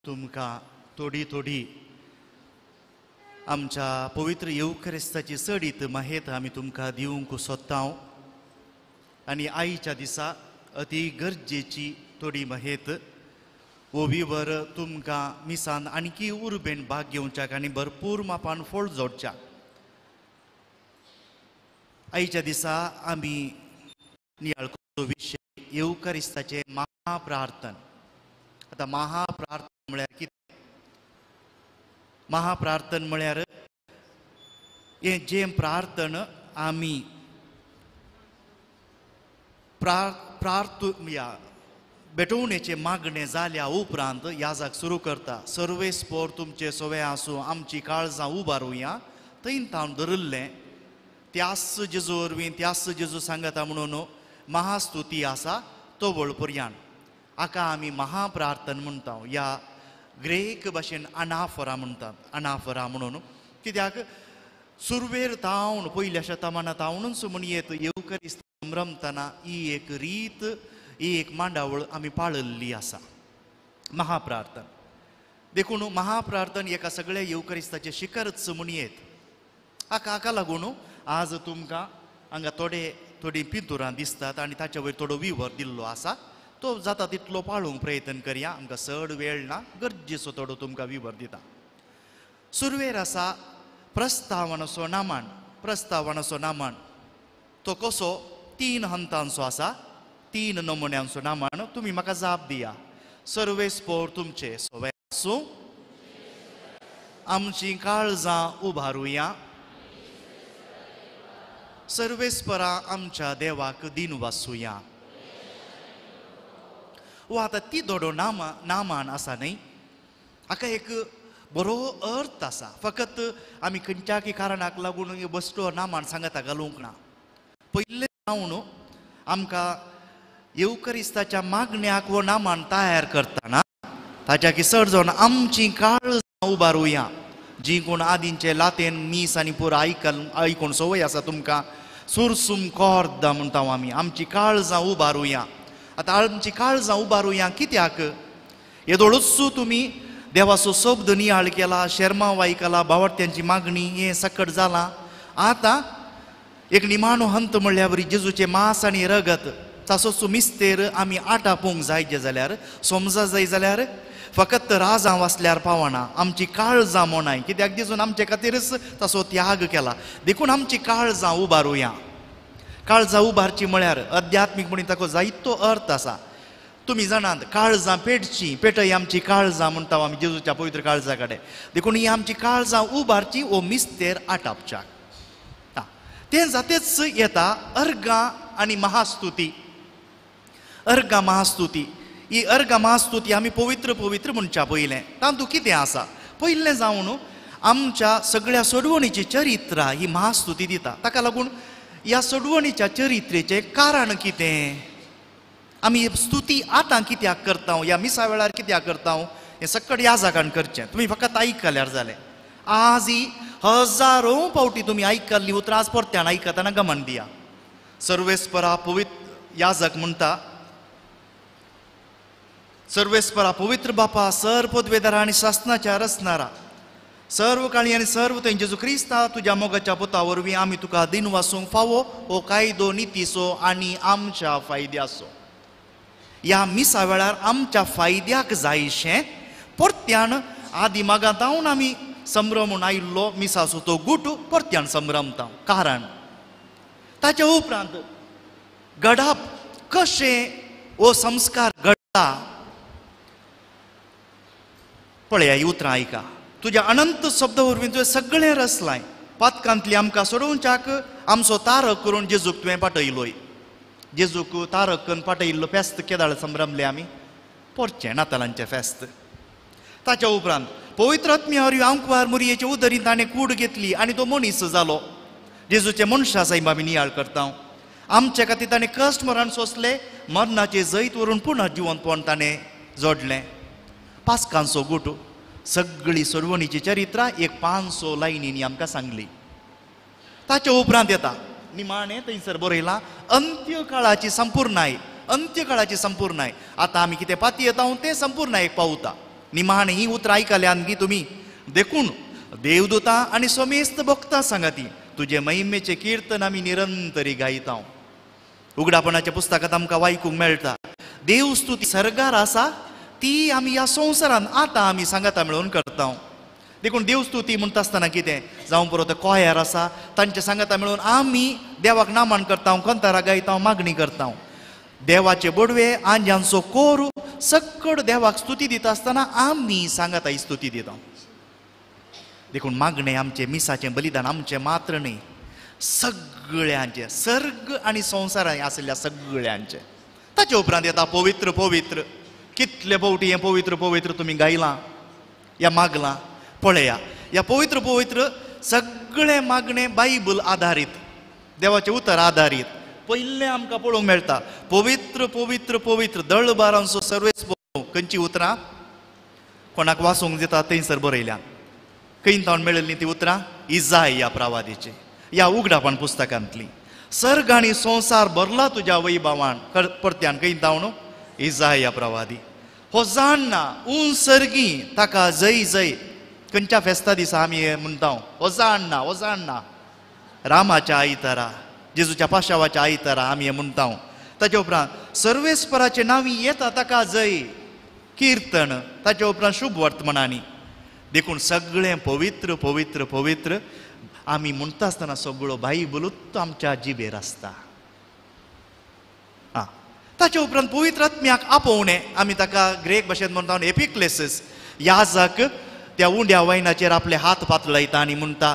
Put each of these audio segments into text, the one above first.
तुमकां थोडी थोडी आमच्या पवित्र येवक्रिस्ताची चडीत माहेत आमी तुमकां दिवंक सोदता. आनी आयच्या दिसा अती गरजेची थोडी माहेत हो विवर तुमकां मिसान आणखी उर्बेन भाग घेवच्याक आनी भरपूर मापान फोळ जोडच्याक. आयच्या दिसा आमी नियाळ करचो विशय येवक्रिस्ताचें महाप्रार्थन. आतां महाप्रार्थन म्हळ्यार कितें? महाप्रार्थन म्हळ्यार हें जें प्रार्थन आमी या भेटवणेचें मागणें जाल्या उपरांत याजाक सुरू करता. सर्वेस्पोर तुमचे सवे आसूं, आमची काळजां उबारुया थंय तावन धरिल्लें त्यास जेजू वरवीं त्यास जेजू सांगता म्हणून महास्तुती आसा तवळ पर्यान हाका आमी महाप्रार्थन म्हणटा. या ग्रेक भाशेन अनाफरा म्हणटात. अनाफरा म्हणून कित्याक सुरवेर तावन पयल्या शतमाना तावनूच म्हणयेत येवकरिस्त रमतना ही एक रीत ही एक मांडावळ आमी पाळिल्ली आसा महाप्रार्थन. देखून महाप्रार्थन एका सगळ्या येवकरिस्ताचें शिखरच म्हणयेत. हाका हाका लागून आज तुमकां हांगा थोडे थोडीं पिंतुरां दिसतात आनी ताचे वयर थोडो विवर दिल्लो आसा. तो जाता तितलो पाळूंक प्रयत्न करया. आमकां चड वेळ ना, गरजेचो थोडो तुमकां विवर दिता. सुरवेर आसा प्रस्तावनाचो नामान. प्रस्तावनाचो नामान तो कसो तीन हंतांचो आसा, तीन नमुन्यांचो नामान. तुमी म्हाका जाप दिया. सर्वेस्पोर तुमचे सवे आसूं, आमची काळजां उबारुया, सर्वेस्परा आमच्या देवाक दिन वासुया. वा आतां ती दोडो नामा नामान आसा न्हय, हाका एक बरो अर्थ आसा. फकत आमी खंयच्याकी कारणाक लागून बसतो नामान सांगता घालूंक ना. पयलें जावन आमकां येवकरिस्ताच्या मागण्याक वो नामान तयार करतना ताच्या की चड जावन आमची काळजां उबारुया. जी कोण आदींचे लातेन मीस आनी पुरो आयकून संवय आसा तुमकां, सुरसूम कॉर्द म्हणटा आमी, आमची काळजां उबारुया. आतां आमची काळजां उबारुया कित्याक? येदोळूच तुमी देवाचो शब्द नियाळ केला, शेरमांव आयकला, बावट्यांची मागणी हें सकट जालां. आतां एक निमाणो हंत म्हणल्यार बरी जेजूचें मांस आनी रगत तासोच मिस्तेर आमी आटापूंक जाय जे जाल्यार समजा जाय जाल्यार फकत राजां वाचल्यार पावना, आमची काळजां मोनाय. कित्याक जेजून आमचे खातीरच ताचो त्याग केला. देखून आमची काळजां उबारुया. काळजां उबारची म्हळ्यार अध्यात्मीक म्हणून ताका जायतो अर्थ आसा. तुमी जाणात काळजां पेटची, पेटय आमची काळजां म्हणटा आमी जेजूच्या पवित्र काळजा कडेन. देखून ही आमची काळजां उबारची ओ मिस्तेर आटापच्याक. तें जातेच येता अर्गां आनी महास्तुती. अर्गां महास्तुती ही अर्गां महास्तुती आमी पवित्र पवित्र म्हणच्या पयलें तातूंत कितें आसा? पयलें जावन आमच्या सगळ्या सोडवणीची चरित्रा ही महास्तुती दिता. ताका लागून ह्या सोडवणीच्या चरित्रेचें कारण कितें, आमी स्तुती आतां कित्याक करता, ह्या मिसा वेळार कित्याक करता, हें सकट ह्या जागान करचें. तुमी फकत आयकल्यार जालें. आज ही हजारो पावटी तुमी आयकल्ली उतरां आज परत्यान आयकतना गमन दिया. सर्वेस्परा पवित्र याजक म्हणटा, सर्वेस्परा पवित्र बापा सर पदवेदारा आनी सासनाच्या रचणारा सर्व काळी आनी सर्व थंय जेजू क्रिस्ता तुज्या मोगाच्या पुता वरवीं आमी तुका दिन वासूंक फावो हो कायदो नितीचो आनी आमच्या फायद्याचो. ह्या मिसा वेळार आमच्या फायद्याक जायशें परत्यान आदी मागां जावन आमी संभ्रमून आयिल्लो मिसाचो तो गुट परत्यान संभ्रमता. कारण ताच्या उपरांत घडप कशें हो संस्कार घडटा पळया. ही उतरां आयका. तुज्या अनंत शब्द वरवीं तुवें सगळें रचलाय, पातकांतली आमकां सोडोवच्याक आमचो तारक करून जेजूक तुवें पाटयलोय. जेजूक तारक करून पाटयिल्लो फेस्त केदाळ संभ्रमले आमी पोरचें नातालांचें फेस्त. ताच्या उपरांत पवित्र आत्म्या वरवीं आंकवार मुरयेचे उदरींत ताणें कूड घेतली आनी तो मनीस जालो. जेजूचे मनशा सायब आमी नियाळ करता. आमच्या खातीर ताणें कश्ट मरण सोंसले, मरणाचें जैत व्हरून पुनः जिवंतपण ताणें जोडलें. पास्कांचो गुट सगळी सोडवणीची चरित्रां एक 500 लायनींनी आमकां सांगली. ताच्या उपरांत येता निमाणें थंयसर बरयलां अंत्यकाळाची संपूर्णाय. अंत्यकाळाची संपूर्णाय. आतां आमी कितें पाती येता तें संपूर्णायेक पावता. निमाणे ही उतरां आयकल्यान गी तुमी, देखून देवदूता आनी समेस्त भक्ता सांगाती तुजे महिमेचें किर्तन आमी निरंतरी गायता. उगडापणाच्या पुस्तकांत आमकां वायकूंक मेळटा, देवस्तुती सर्गार आसा ती आमी ह्या संवसारान आतां आमी सांगाता मेळून करता. देखून देवस्तुती म्हणटा आसतना कितें जावं पुरो ते कोयार आसा तांचे सांगाता मेळून आमी देवाक नामान करता, कंतारा गायता, मागणी करता. देवाचे बडवे आंज्यांचो कोर सक्कड देवाक स्तुती दिता आसतना आमी सांगाता ही स्तुती दिता. देखून मागणें आमचें, मिसाचें बलिदान आमचें मात्र न्ही, सगळ्यांचें, सर्ग आनी संवसारांत आशिल्ल्या सगळ्यांचें. ताचे उपरांत येता पवित्र पवित्र. कितले फावटी हें पवित्र पवित्र तुमी गायलां या मागलां. पळया ह्या पवित्र पवित्र सगळें मागणें बायबल आदारीत, देवाचें उतर आदारीत. पयलें आमकां पळोवंक मेळटा पवित्र पवित्र पवित्र दळबारांचो सर्वेस. खंयची उतरां कोणाक वाचूंक दिता थंयसर बरयल्या. खंय तावन मेळिल्लीं ती उतरां? इजाय ह्या प्रवादीची, ह्या उगडापण पुस्तकांतली. सर्ग आनी संवसार भरला तुज्या वैभवान. परत्यान खंय तावन? इजाय ह्या प्रवादी. हो जाणना उन सर्गी ताका जय जय. खंयच्या फेस्ता दिसा आमी हें म्हणटा? हो जाणना, हो जाणना. रामाच्या आयतारा, जेजूच्या पाशावाच्या आयतारा आमी हें म्हणटा. ताचे उपरांत सर्वेस्पराचे नांवी येता ताका जय किर्तन. ताचे उपरांत शुभ वर्तमानांनी. देखून सगळें पवित्र पवित्र पवित्र आमी म्हणटा आसतना सगळो बायबलूच आमच्या जिबेर आसता. आं, ताचे उपरांत पवित्र आत्म्याक आपोवणें, आमी ताका ग्रेक भाशेंत म्हणटा एपिक्लेसीस. याजक त्या उंड्या वयनाचेर आपले हात पातळायता आनी म्हणटा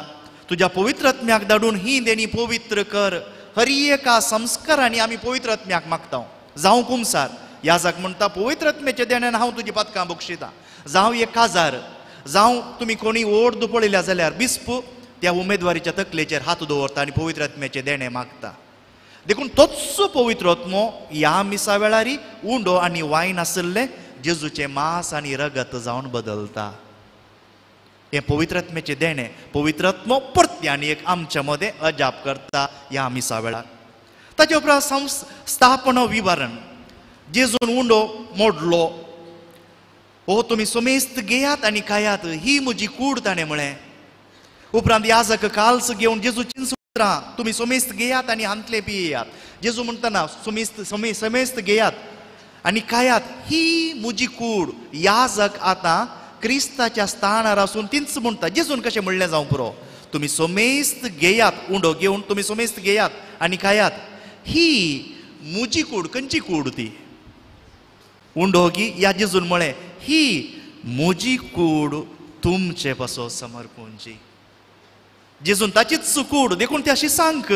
तुज्या पवित्र आत्म्याक धाडून ही देणी पवित्र कर. हर एका संस्कारांनी आमी पवित्र आत्म्याक मागता. जावं कुमसार, याजक म्हणटा पवित्र आत्म्याच्या देण्यान हांव तुजी पातकां बक्षितां. जावं एक काजार, जावं तुमी कोणी ओर्द पळयल्या जाल्यार बिस्प त्या उमेदवारीच्या तकलेचेर हात दवरता आनी पवित्र आत्म्याचें देणें मागता. देखून तोच पवित्र आत्मो ह्या मिसा वेळारी उंडो आनी वायन आशिल्लें जेजूचें मांस आनी रगत जावन बदलता. हें पवित्र आत्म्याचें देणें. पवित्र आत्मो परत्यान एक आमच्या मदें अजाप करता ह्या मिसा वेळार. ताचे उपरांत स्थापन विवरण. जेजून उंडो मोडलो, हो तुमी समेस्त घेयात आनी खायात, ही म्हजी कूड ताणें म्हळें. उपरांत याजक काल्स घेवन जेजूचीं उतरां तुमी समेस्त घेयात आनी हांतले पियेयात. जेजू म्हणटना समेस्त समेस्त घेयात आनी खायात, ही म्हजी कूड. याजक आतां क्रिस्ताच्या स्थानार आसून तीच म्हणटा. जेजून कशें म्हणलें जावं पुरो, तुमी समेस्त घेयात, उंडो घेवन तुमी समेस्त घेयात आनी खायात, ही म्हजी कूड. खंयची कूड ती? उंडो गी या जेजून म्हळें ही म्हजी कूड तुमचे पासो समर्पूंची. जेजून ताचीच कूड. देखून त्या शिसांक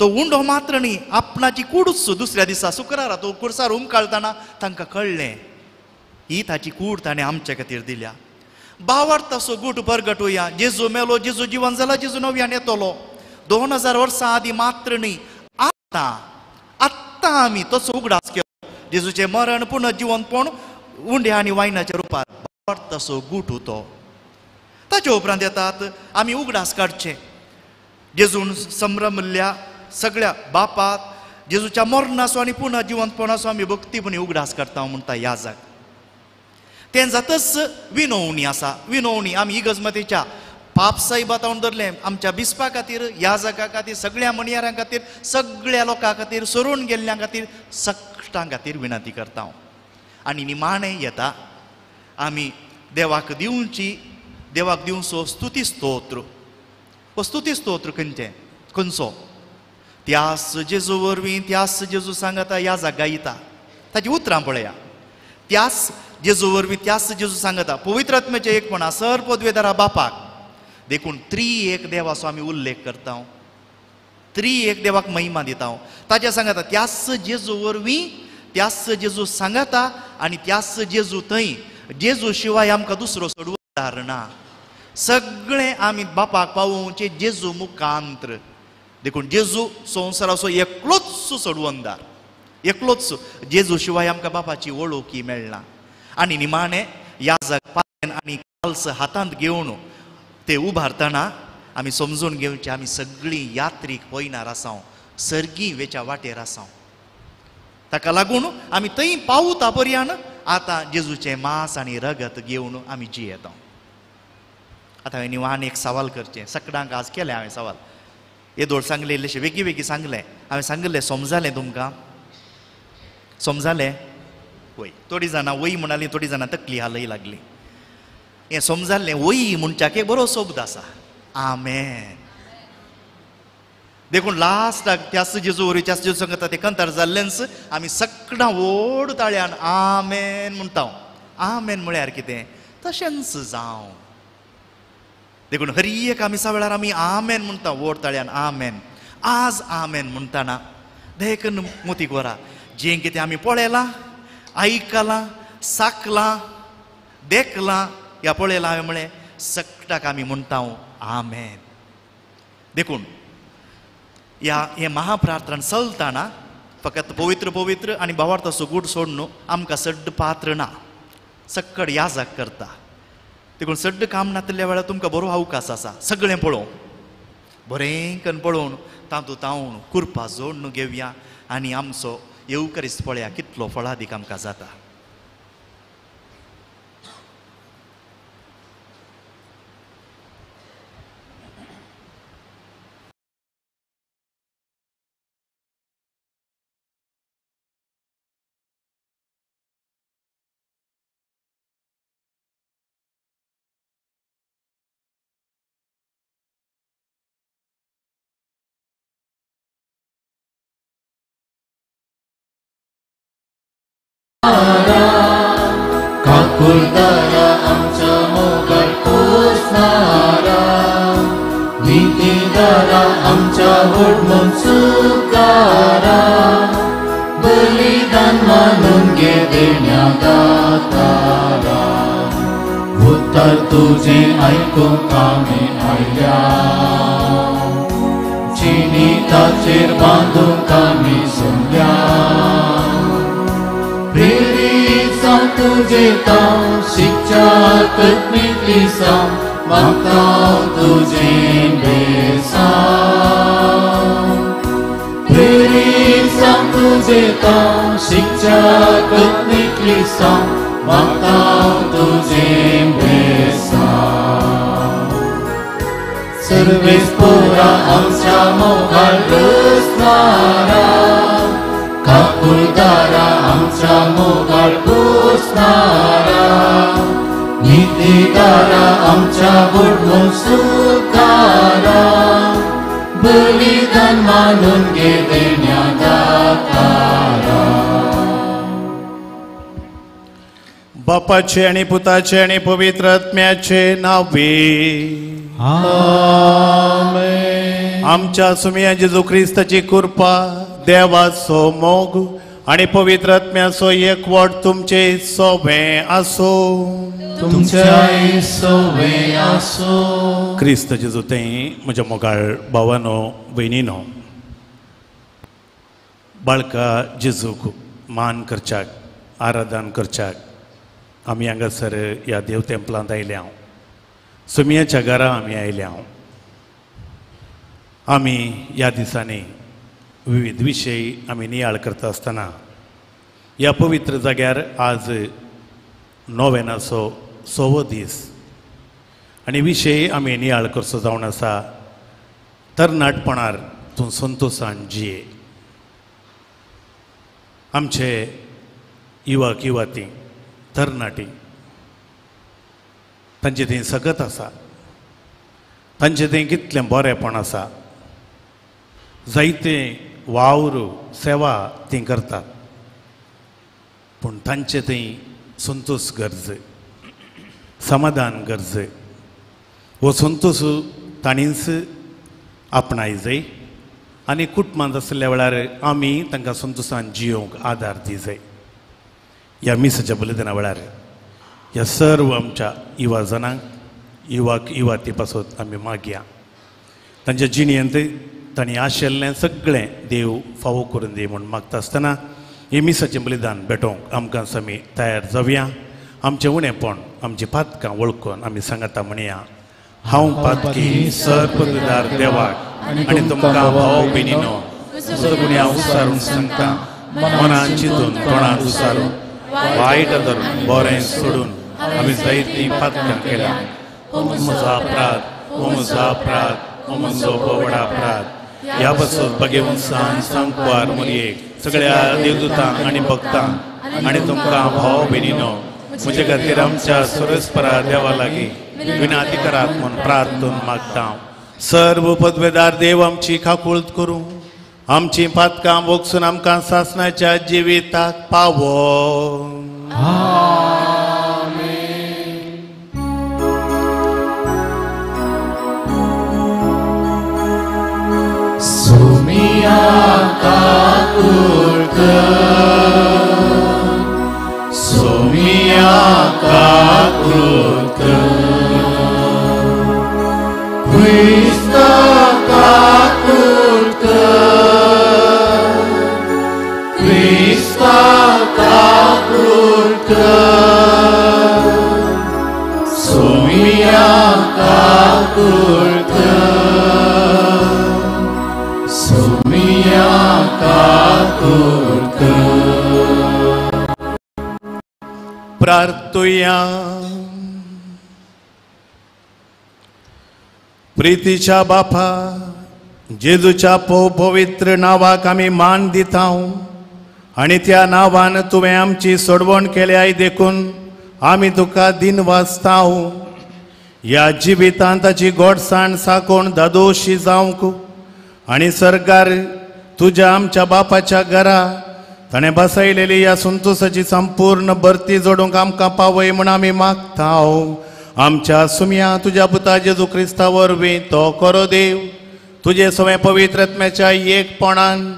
तो उंडो मात्र न्ही, आपणाची कूडूच. दुसऱ्या दिसा शुक्रारा तो कुर्सार उमकाळतना तांकां कळ्ळें ही ताची कूड ताणें आमचे खातीर दिल्या. बावार्थ असो गूट परगटुया. जेजू मेलो, जेजू जिवन जाला, जेजू नव्यान येतलो. 2000 वर्सां आदीं मात्र न्ही, आतां आत्तां आमी तसो उगडास केलो. जेजूचें मरण पुनर्जिवनपण उंड्या आनी वायनाच्या रुपार. बावार्थ असो गूट तो. ताचे उपरांत येतात आमी उगडास काडचे जेजून संभ्रमल्ल्या सगळ्या बापाक जेजूच्या मरणाचो आनी पुनर्जिवनपणाचो आमी भक्तीपणी उगडास काडटा म्हणटा याजक. तें जातच विनवणी आसा. विनवणी आमी इगर्जमतीच्या पाप साहेबा तावन धरलें आमच्या बिस्पा खातीर, याजका खातीर, सगळ्या मणयारां खातीर, सगळ्या लोकां खातीर, सरून गेल्ल्यां खातीर, सगळ्यां खातीर विनंती करता. आनी निमाणें येता आमी देवाक दिवची, देवाक दिवचो स्तुती स्तोत्र. हो स्तुती स्तोत्र खंयचें? खंयचो? त्यास जेजू वरवीं, त्यास जेजू सांगता याजक गायता. ताची उतरां पळया. त्यास जेजू वरवीं, त्यास जेजू सांगता पवित्र आत्म्याचें एकपणा सर पदवेदारा बापाक. देखून त्री एक देवाचो आमी उल्लेख करता, त्री एक देवाक महिमा दिता. ताच्या सांगता त्यास जेजू वरवीं, त्यास जेजू सांगता आनी त्यास जेजू थंय. जेजू शिवाय आमकां दुसरो सोडवणार ना. सगळें आमी बापाक पावोवचें जेजू मुखांत्र. देखून जेजू संवसाराचो एकलोच सोडवणदार, एकलोच. जेजू शिवाय आमकां बापाची वळखी मेळना. आनी निमाणें याजक पान आनी काल्स हातांत घेवन ते उबारतना आमी समजून घेवचें आमी सगळीं यात्रीक पयनार आसाव, सर्गी वेच्या वाटेर आसाव. ताका लागून आमी थंय पावता पर्यान आतां जेजूचें मांस आनी रगत घेवन आमी जियेता. आतां हांवें निवान एक सवाल करचें सगळ्यांक आज केलें हांवें सवाल येदोळ सांगलें इल्लेशें वेगीं वेगीं सांगलें हांवें सांगिल्लें समजालें तुमकां समजालें वय थोडीं जाणां वय म्हणालीं थोडीं जाणां तकली हालय लागली. हें समजालें वय म्हणच्याक एक बरो शब्द आसा आमेन. देखून लास्टाक त्याच जेजू वरवीं त्याच जेजू सांगता ते कंतार जाल्लेंच आमी सगळां व्हड ताळ्यान आमेन म्हणटा. आमेन म्हळ्यार कितें तशेंच जावं. देखून हर एक मिसा वेळार आमी आमेन म्हणटा व्हड ताळ्यान आमेन. आज आमेन म्हणटाना देखून मोतीक वरा जें कितें आमी पळयलां आयकलां साकलां देखलां ह्या पळयलां हांवें म्हळें सगळ्याक आमी म्हणटा आमेन. देखून ह्या हे महाप्रार्थना चलतना फकत पवित्र पवित्र आनी भावार्थाचो गूट सोडून आमकां सड्ड पात्र ना सक्कड याजाक करता. देखून सड्ड काम नातिल्ल्या वेळार तुमकां बरो अवकाश आसा सगळें पळोवंक बरें करून पळोवन तातूंत तावन कुरपा जोडून घेवया आनी आमचो येवकरीस पळया कितलो फळादीक आमकां जाता. काकुळदारा आमच्या मोगाळ पोसणारा नितीदारा आमच्या व्हड सुकारा बलिदान मानून घे देण्या दातारा उतर तुजें आयकूंक आमी आयल्या जिणिताचेर बांदूंक आमी सोंपल्या प्रेरीत जावं तुजें तांव शिकच्या कत्मीतली साव मागता तुजें बेसांव प्रेरीत जावं तुजें तांव शिकच्या कत्मीतली साव मागता तुजें बेसांव. सर्वेस पोरा आमच्या मोगाळ रचणारा काकुळदारा आमच्या मोगाळ पोसणारा नितीदारा आमच्या व्हड सुकारा बलिदान मानून घे देण्या दातारा. बापाचे आनी पुताचे आनी पवित्र आत्म्याचे नावे आमेन. आमच्या सुमया जेजू क्रिस्ताची कृपा देवाचो मोग आनी पवित्र आत्म्याचो एकवट तुमचे सोबें आसूं तुमच्याय सोबें आसूं. क्रिस्त जेजू तें म्हज्या मोगाळ भावानो भयणीनो बाळका जेजूक मान करच्याक आराधन करच्याक आमी हांगासर ह्या देव तेंपलांत आयल्या हांव सुमयाच्या घरा आमी आयल्या हांव. आमी ह्या दिसांनी विविध विशय आमी नियाळ करता आसतना ह्या पवित्र जाग्यार आज नोवेनाचो सवो दीस आनी विशय आमी नियाळ करचो जावन आसा तरणाटपणार तूं संतोशान जिये. आमचे युवक युवती तरणाटी तांचे थंय सगत आसा तांचे थंय कितलें बरेंपण आसा जायते वावर सेवा ती करतात पूण तांचे थंय संतोष गरज समाधान गरज हो संतोष ताणीच आपणाय जाय आनी कुटुंबांत आशिल्ल्या वेळार आमी तांकां संतोशान जियोवंक आदार दी जाय. ह्या मिसाच्या बलिदाना वेळार ह्या सर्व आमच्या युवा जणांक युवाक युवाती पासत आमी मागया तांच्या जिणेंत तांणी आशिल्लें सगळें देव फावो करून दी म्हूण मागता आसतना हे मिसाचें बलिदान भेटोवंक आमकां आमी तयार जावया. आमचें उणेपण आमची पातकां वळखून आमी सांगाता म्हणया हांव पातकी सर्पदार देवाक आनी तुमकां भाव भयणीनो म्हजो गुन्यांव उसारून सांगता मनान चिंतून तोंडान उसारून वायट धरून बरें सोडून आमी जायतीं पातकां केल्या. हो म्हजो अपराध, हो म्हजो अपराध, हो म्हजो व्हड अपराध. ह्या पासून बगेवन सांग सांगपार मोरयेक सगळ्या देवदूतांक आनी भक्तांक आनी तुमकां भाव भयणीनो म्हजे खातीर आमच्या सुरस्परा देवा लागीं विनाती करात म्हूण प्रार्थून मागता. सर्व पदवेदार देव आमची काकूळत करूं, आमची पातकां वोगसून आमकां सासणाच्या जिविताक पावो. सुमिया काकूळ कर, सुमिया काकूळ कर, क्रिस्ता काकूळ कर, क्रिस्ता काकूळ कर, सुमिया काकूळ कर, सुमिया काकूळ कर. प्रार्थुया. प्रितीच्या बापा, जेजूच्या पवित्र नांवाक आमी मान दिता आनी त्या नांवान तुवें आमची सोडवण केल्याय देखून आमी तुका दिन वाचता. ह्या जिवितांत ताची गोडसाण साकोण दादोशी जावंक आनी सरकार तुज्या आमच्या बापाच्या घरा ताणें बसयलेली ह्या संतोसाची संपूर्ण भरती जोडूंक आमकां पावय म्हूण आमी मागता. आमच्या सुमया तुज्या पुता जेजू क्रिस्ता वरवीं तो करो देव तुजे सवें पवित्र आत्म्याच्या एकपणान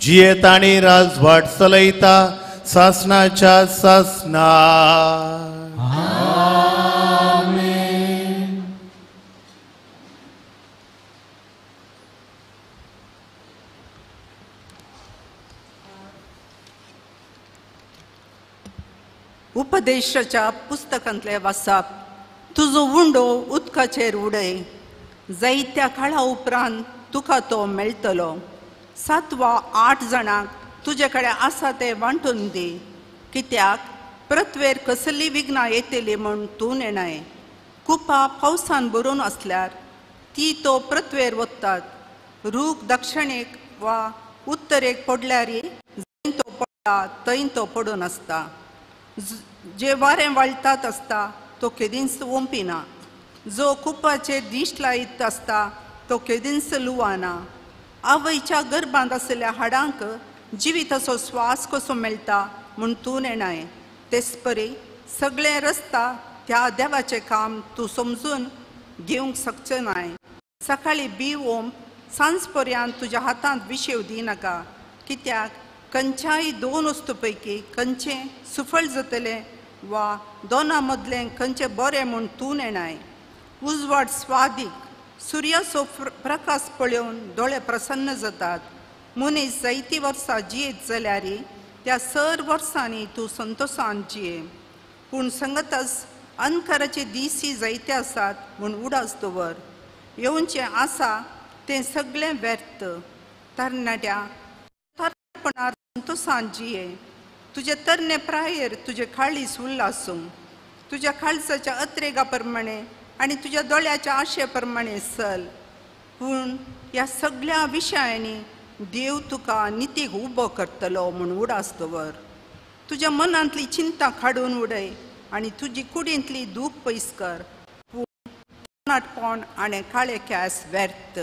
जियेता आनी राजवाट चलयता सासणाच्या सासणा. आमेन. उपदेशाच्या पुस्तकांतले वाचप. तुजो उंडो उदकाचेर उडय, जायत्या काळा उपरांत तुका तो मेळटलो. 7 वा 8 जाणांक तुजे कडेन आसा तें वांटून दी, कित्याक पृथ्वेर कसली विघ्नां येतली म्हूण तूं नेणाय. कुपां पावसान भरून आसल्यार ती तो पृथ्वेर वतात. रूख दक्षिणेक वा उत्तरेक पडल्यार जंय तो पडटा थंय तो पडून आसता. जे वारें वाळटात आसता तो केदींच ओंपिना. जो कुपाचेर दिश्ट लायत आसता तो केदींच लुवाना. आवयच्या गर्भांत आशिल्ल्या हाडांक जिविताचो स्वास कसो मेळटा म्हूण तूं नेणाय. तेच परी सगळें रस्ता त्या देवाचें काम तूं समजून घेवंक शकचें नाय. सकाळीं बी ओंप, सांज पर्यंत तुज्या हातांत विशेव दिनाका, कित्याक खंयच्याय 2 वस्तू पैकी खंयचें सुफळ जातलें वा दोना मदलें खंयचें बरें म्हूण तूं नेणाय. उजवाड स्वादीक, सुर्याचो प्रकाश पळोवन दोळे प्रसन्न जातात. मनीस जायतीं वर्सां जियेत जाल्यार त्या सर वर्सांनी तूं संतोशान जिये. पूण संगतच अंधकाराचे दीसय जायते आसात म्हूण उडास दवर. येवचें आसा तें सगळें व्यर्थ. तरणाट्या तरणाटपणार संतोशान जिये. तुजे तरणे प्रायेर तुजे काळीज उल्लासूं. तुज्या काळजाच्या अत्रेगा प्रमाणे आनी तुज्या दोळ्याच्या आशे प्रमाणे चल. पूण ह्या सगळ्या विशयांनी देव तुका नितीक उबो करतलो म्हूण उडास दवर. तुज्या मनांतली चिंता काडून उडय आनी तुजी कुडींतली दूख पयस कर. पूण तरणाटपण आनी काळे केंस व्यर्थ.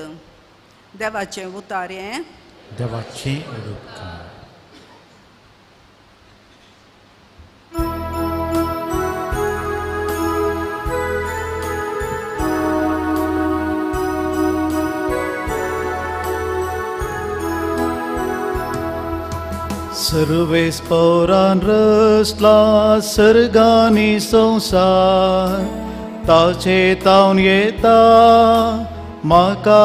देवाचें उतार हें. देवाचें उपकार. सर्वेस पौरान रसला सर्गानी संसार, ताचे तावन येता म्हाका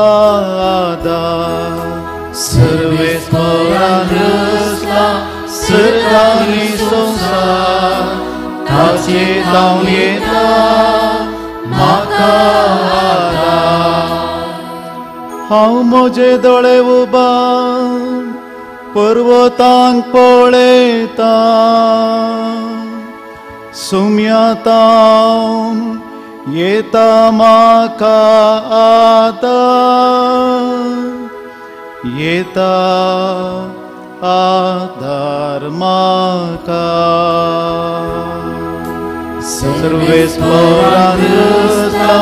आदार. सर्वेस पौरान रसला सर्गानी संसार, ताचे तावन येता म्हाका आदार. हांव म्हजे दोळे उबार पर्वतांक पळयता, सुम्यातावन येता म्हाका आदार, येता आदार म्हाका. सर्वेस्परान रचला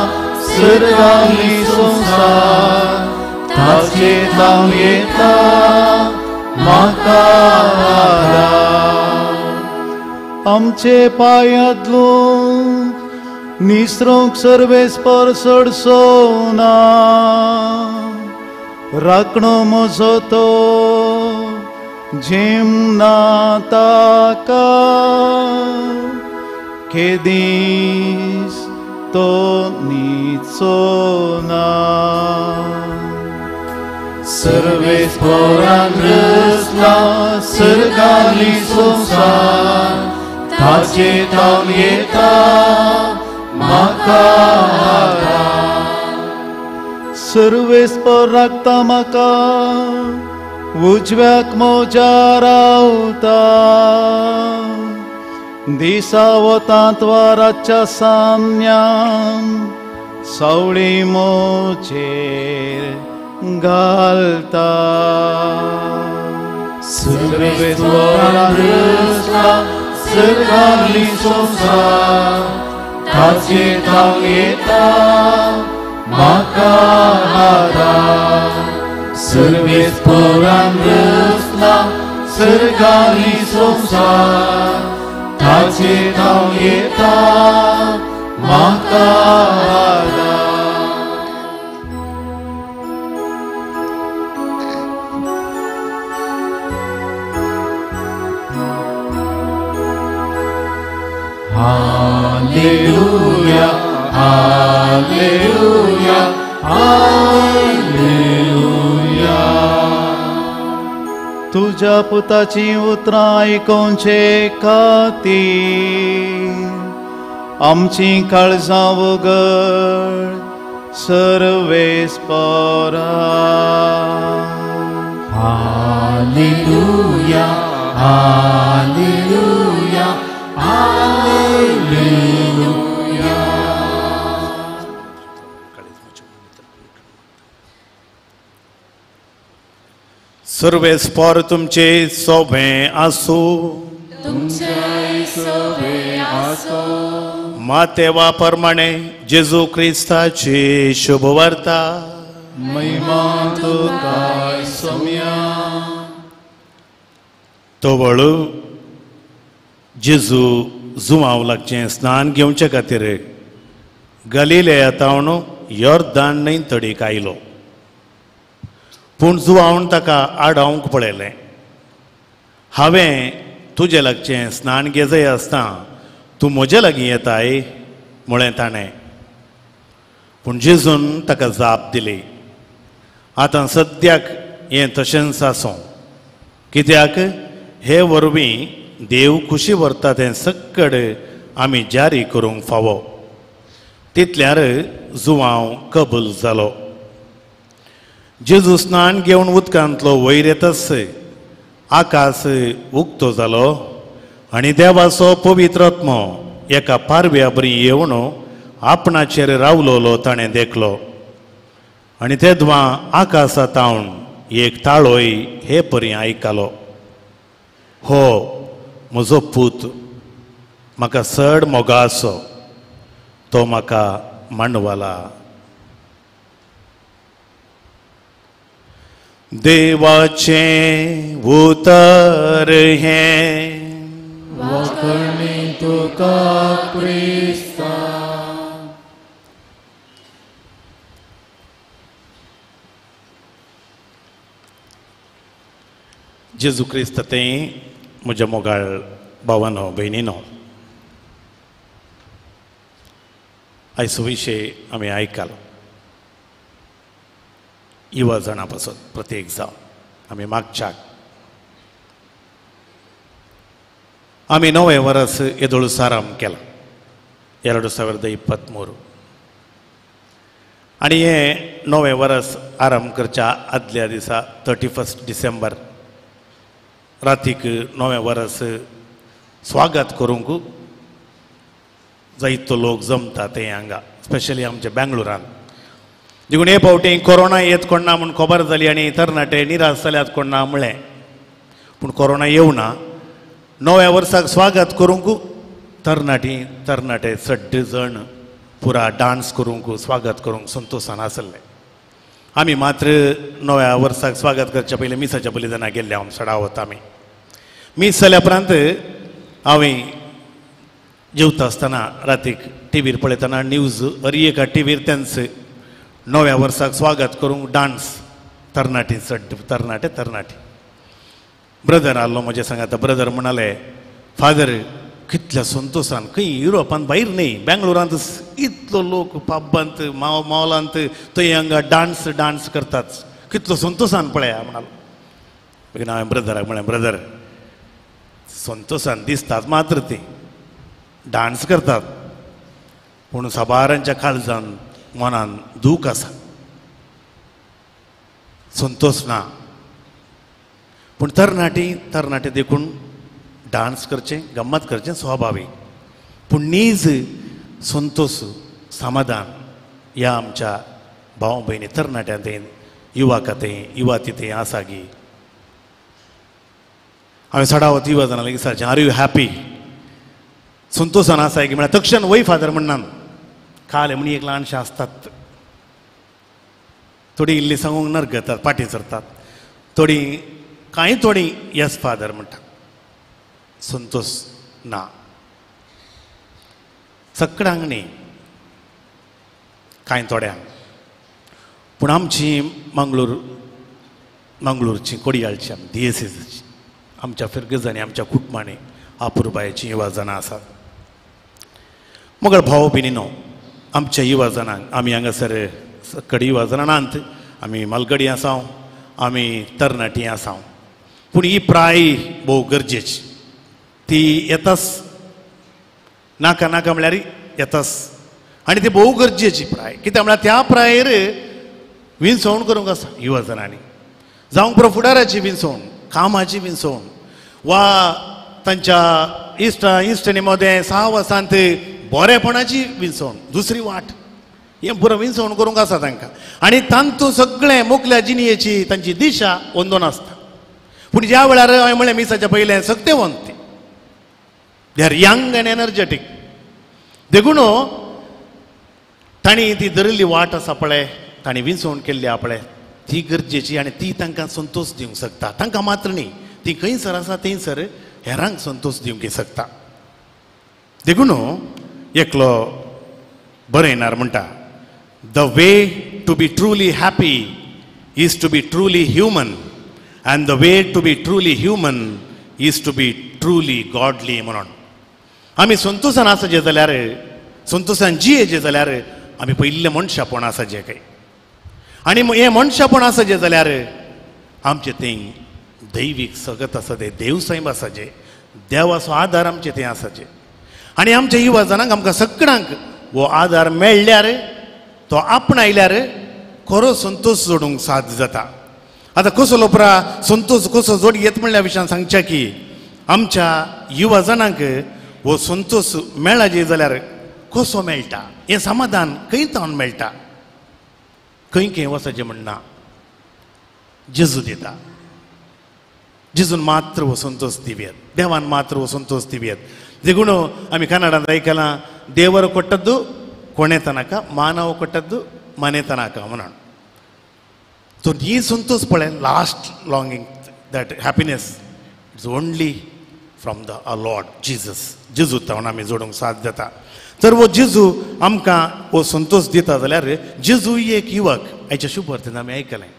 सर्ग आनी संवसार, ताचे तावन येता म्हाका आदार. आमचे पांयांतलो निसरोंक सर्वेस्पर चडसो ना, राखणो म्हजो तो झेमना ताका, केदीस तो न्हिदचो ना. सर्वेस्परान रचला सर्ग आनी संवसार, ताचे तावन येता म्हाका आदार. सर्वेस्पर राखता म्हाका, उजव्याक म्हज्या रावता, दिसा वतांत वा रातच्या सान्यान सावळी म्हजेर घालता. सर्वेस्परान रचला सर्ग आनी संवसार, ताचे तावन येता म्हाका आदार. सर्वेस्परान रचला सर्ग आनी संवसार, ताचे तावन येता म्हाका आदार. Hallelujah, hallelujah, hallelujah. तुज्या पुताची उतरां आयकुचे खातीर आमचीं काळजां उगड सर्वेस्परा. Hallelujah, hallelujah, hallelujah. सर्वेस्पर तुमचे सोबें आसूं, मातेवा प्रमाणे जेजू क्रिस्ताची शुभवार्ता. महिमा तुका सोम्या. तवळ जेजू जुवांव लागचें स्नान घेवचे खातीर गलिलेया तावन योर्दान न्हंय तडीक आयलो. पूण जुवावन ताका आडावंक पळयलें. हांवें तुजे लागचें स्नान घेजय आसतना तूं म्हजे लागीं येताय म्हळें ताणें. पूण जेजून ताका जाप दिली, आतां सद्याक हें तशेंच आसूं, कित्याक हे वरवीं देव खुशी व्हरता तें सक्कड आमी जारी करूंक फावो. तितल्यार जुवांव कबूल जालो. जेजू स्नान घेवन उदकांतलो वयर येतच आकाश उक्तो जालो आनी देवाचो पवित्र आत्मो एका पारव्या बरी येवन आपणाचेर रावलोलो ताणें देखलो. आनी तेदवां आकाशा तावन एक ताळोय हे परी आयकलो, हो म्हजो पूत, म्हाका चड मोगाचो, तो म्हाका मांडवाला. देवाचें उतर हें वाखणी तुका क्रिस्ता. जेजू क्रिस्त तें म्हज्या मोगाळ भावानो भयणीनो, आयचो विशय आमी आयकलो. युवा जाणां पासत प्रत्येक जावं आमी मागच्याक आमी नवें वरस येदोळ साराम केलां 2023. आनी हें नवें वरस आरंभ करच्या आदल्या दिसा 31 डिसेंबर रातीक नवें वरस स्वागत करूंक जायतो लोक जमता ते हांगा, स्पेशली आमच्या बेंगलोरान. देखून हे फावटी कोरोना येत कोण ना म्हूण खबर जाली आनी तरणाटे निराश जाल्यात कोण ना म्हळें, पूण कोरोना येवना. नव्या वर्साक स्वागत करूंक तरणाटी तरणाटे सड्ड जण पुरा डांस करूंक स्वागत करूंक संतोशान आसले. आमी मात्र नव्या वर्साक स्वागत करच्या पयलीं मिसाच्या पयलीं जाणां गेल्ले हांव सडावत. आमी मीस जाल्या उपरांत हांवें जेवता आसतना रातीक टिवीर पळयतना न्यूज हर एका टिवीर तेंच नव्या वर्साक स्वागत करूंक डांस तरणाटी चड तरणाटे तरणाटी. ब्रदर आसलो म्हजे सांगाता. ब्रदर म्हणाले, फादर कितल्या संतोशान खंय युरोपांत भायर न्ही बेंगलोरांत इतलो लोक पब्बांत मॉलांत थंय हांगा डांस डांस करतात, कितलो संतोशान पळया म्हणालो. मागीर हांवें ब्रदराक म्हळें, ब्रदर संतोशान दिसतात मात्र ती डांस करतात, पूण साबारांच्या काळजान मनान दूख आसा, संतोष ना. पूण तरणाटी तरणाटे देखून डांस करचें गम्मत करचें स्वाभावीक, पूण नीज संतोष समाधान ह्या आमच्या भाव भयणी तरणाट्यां थंय युवाका थंय युवाती थंय आसा गी. हांवें सडावत युवा जाणां लागीं विचारचें, are you happy, संतोशान आसा की म्हळ्यार तक्षण वय फादर म्हणनान काल म्हण एक ल्हानशें आसतात, थोडी इल्ली सांगूंक नरगतात फाटीं सरतात, थोडी कांय थोडी येस फादर म्हणटा. संतोष ना सगळ्यांक न्ही, कांय थोड्यांक. पूण आमची मंगळूर मंगळूरची कोडियाळची आमी दियेसेची आमच्या फिरगजांनी आमच्या कुटुंबांनी अपुरबायेची युवा जाणां आसात. मगर भाव भयणीनो आमच्या युवा जाणांक आमी हांगासर कडी युवा जाणां नात, आमी मालगडी आसाव, आमी तरणाटी आसाव, पूण ही प्राय भोव गरजेची. ती येताच नाका नाका म्हळ्यार येताच, आनी ती भोव गरजेची प्राय. कित्याक म्हळ्यार त्या प्रायेर विनसवण करूंक आसा युवा जाणांनी, जावंक पुरो फुडाराची विनसवण, कामाची विनसवण, वा तांच्या इश्टा इश्टणी मदें साहवासांत बरेपणाची विनसवण, दुसरी वाट हें पुरो विनसवण करूंक आसा तांकां. आनी तांतूं सगळें मोकल्या जिणयेची तांची दिशा वंदोन आसता. पूण ज्या वेळार हांवें म्हळें मिसाच्या पयलें सगळें वंदते, they are young and energetic, देखून तांणी ती धरिल्ली वाट आसा पळय, तांणी विनसवण केल्ली आसा पळय, ती गरजेची आनी ती तांकां संतोष दिवंक शकता. तांकां मात्र न्ही, ती खंयसर आसा थंयसर हेरांक संतोष दिवंक शकता. देखून एकलो बरयणार म्हणटा, the way to be truly happy is to be truly human and the way to be truly human is to be truly godly. म्हणून आमी संतोशान आसाचे जाल्यार, संतोशान जियेचे जाल्यार आमी पयिल्लें मनशापण आसाचें काय, आनी हें मनशापण आसाचें जाल्यार आमचें थंय दैवीक सगत आसा, तें देवसायब आसाचें, देवाचो आदार आमचें थंय आसाचें. आनी आमच्या युवा जाणांक आमकां सगळ्यांक हो आदार मेळ्ळ्यार, तो आपणायल्यार खरो संतोष जोडूंक साध्य जाता. आतां कसो लोपरा संतोष कसो जोड येत म्हणल्या विशयान सांगच्या की आमच्या युवा जाणांक हो संतोष मेळाजे जाल्यार कसो मेळटा, हें समाधान खंय तावन मेळटा, खंय खंय वचचें म्हणना, जेजू दिता. जेजून मात्र हो संतोष दिवयेत, देवान मात्र हो संतोष दिवयेत. देखून आमी कन्नडांत आयकलां, देवर ಕೊಟ್ಟದ್ದು ಕೊನೆತನಕ, ಮಾನವ ಕೊಟ್ಟದ್ದು ಮನೆತನಕ म्हणून. सो ही संतोष पळय last longing, that happiness it's only from the a Lord Jesus. जेजू तावन आमी जोडूंक साध्य जाता. तर हो जेजू आमकां हो संतोष दिता जाल्यार जेजू एक युवक आयच्या शुभवर्तीन आमी आयकलें.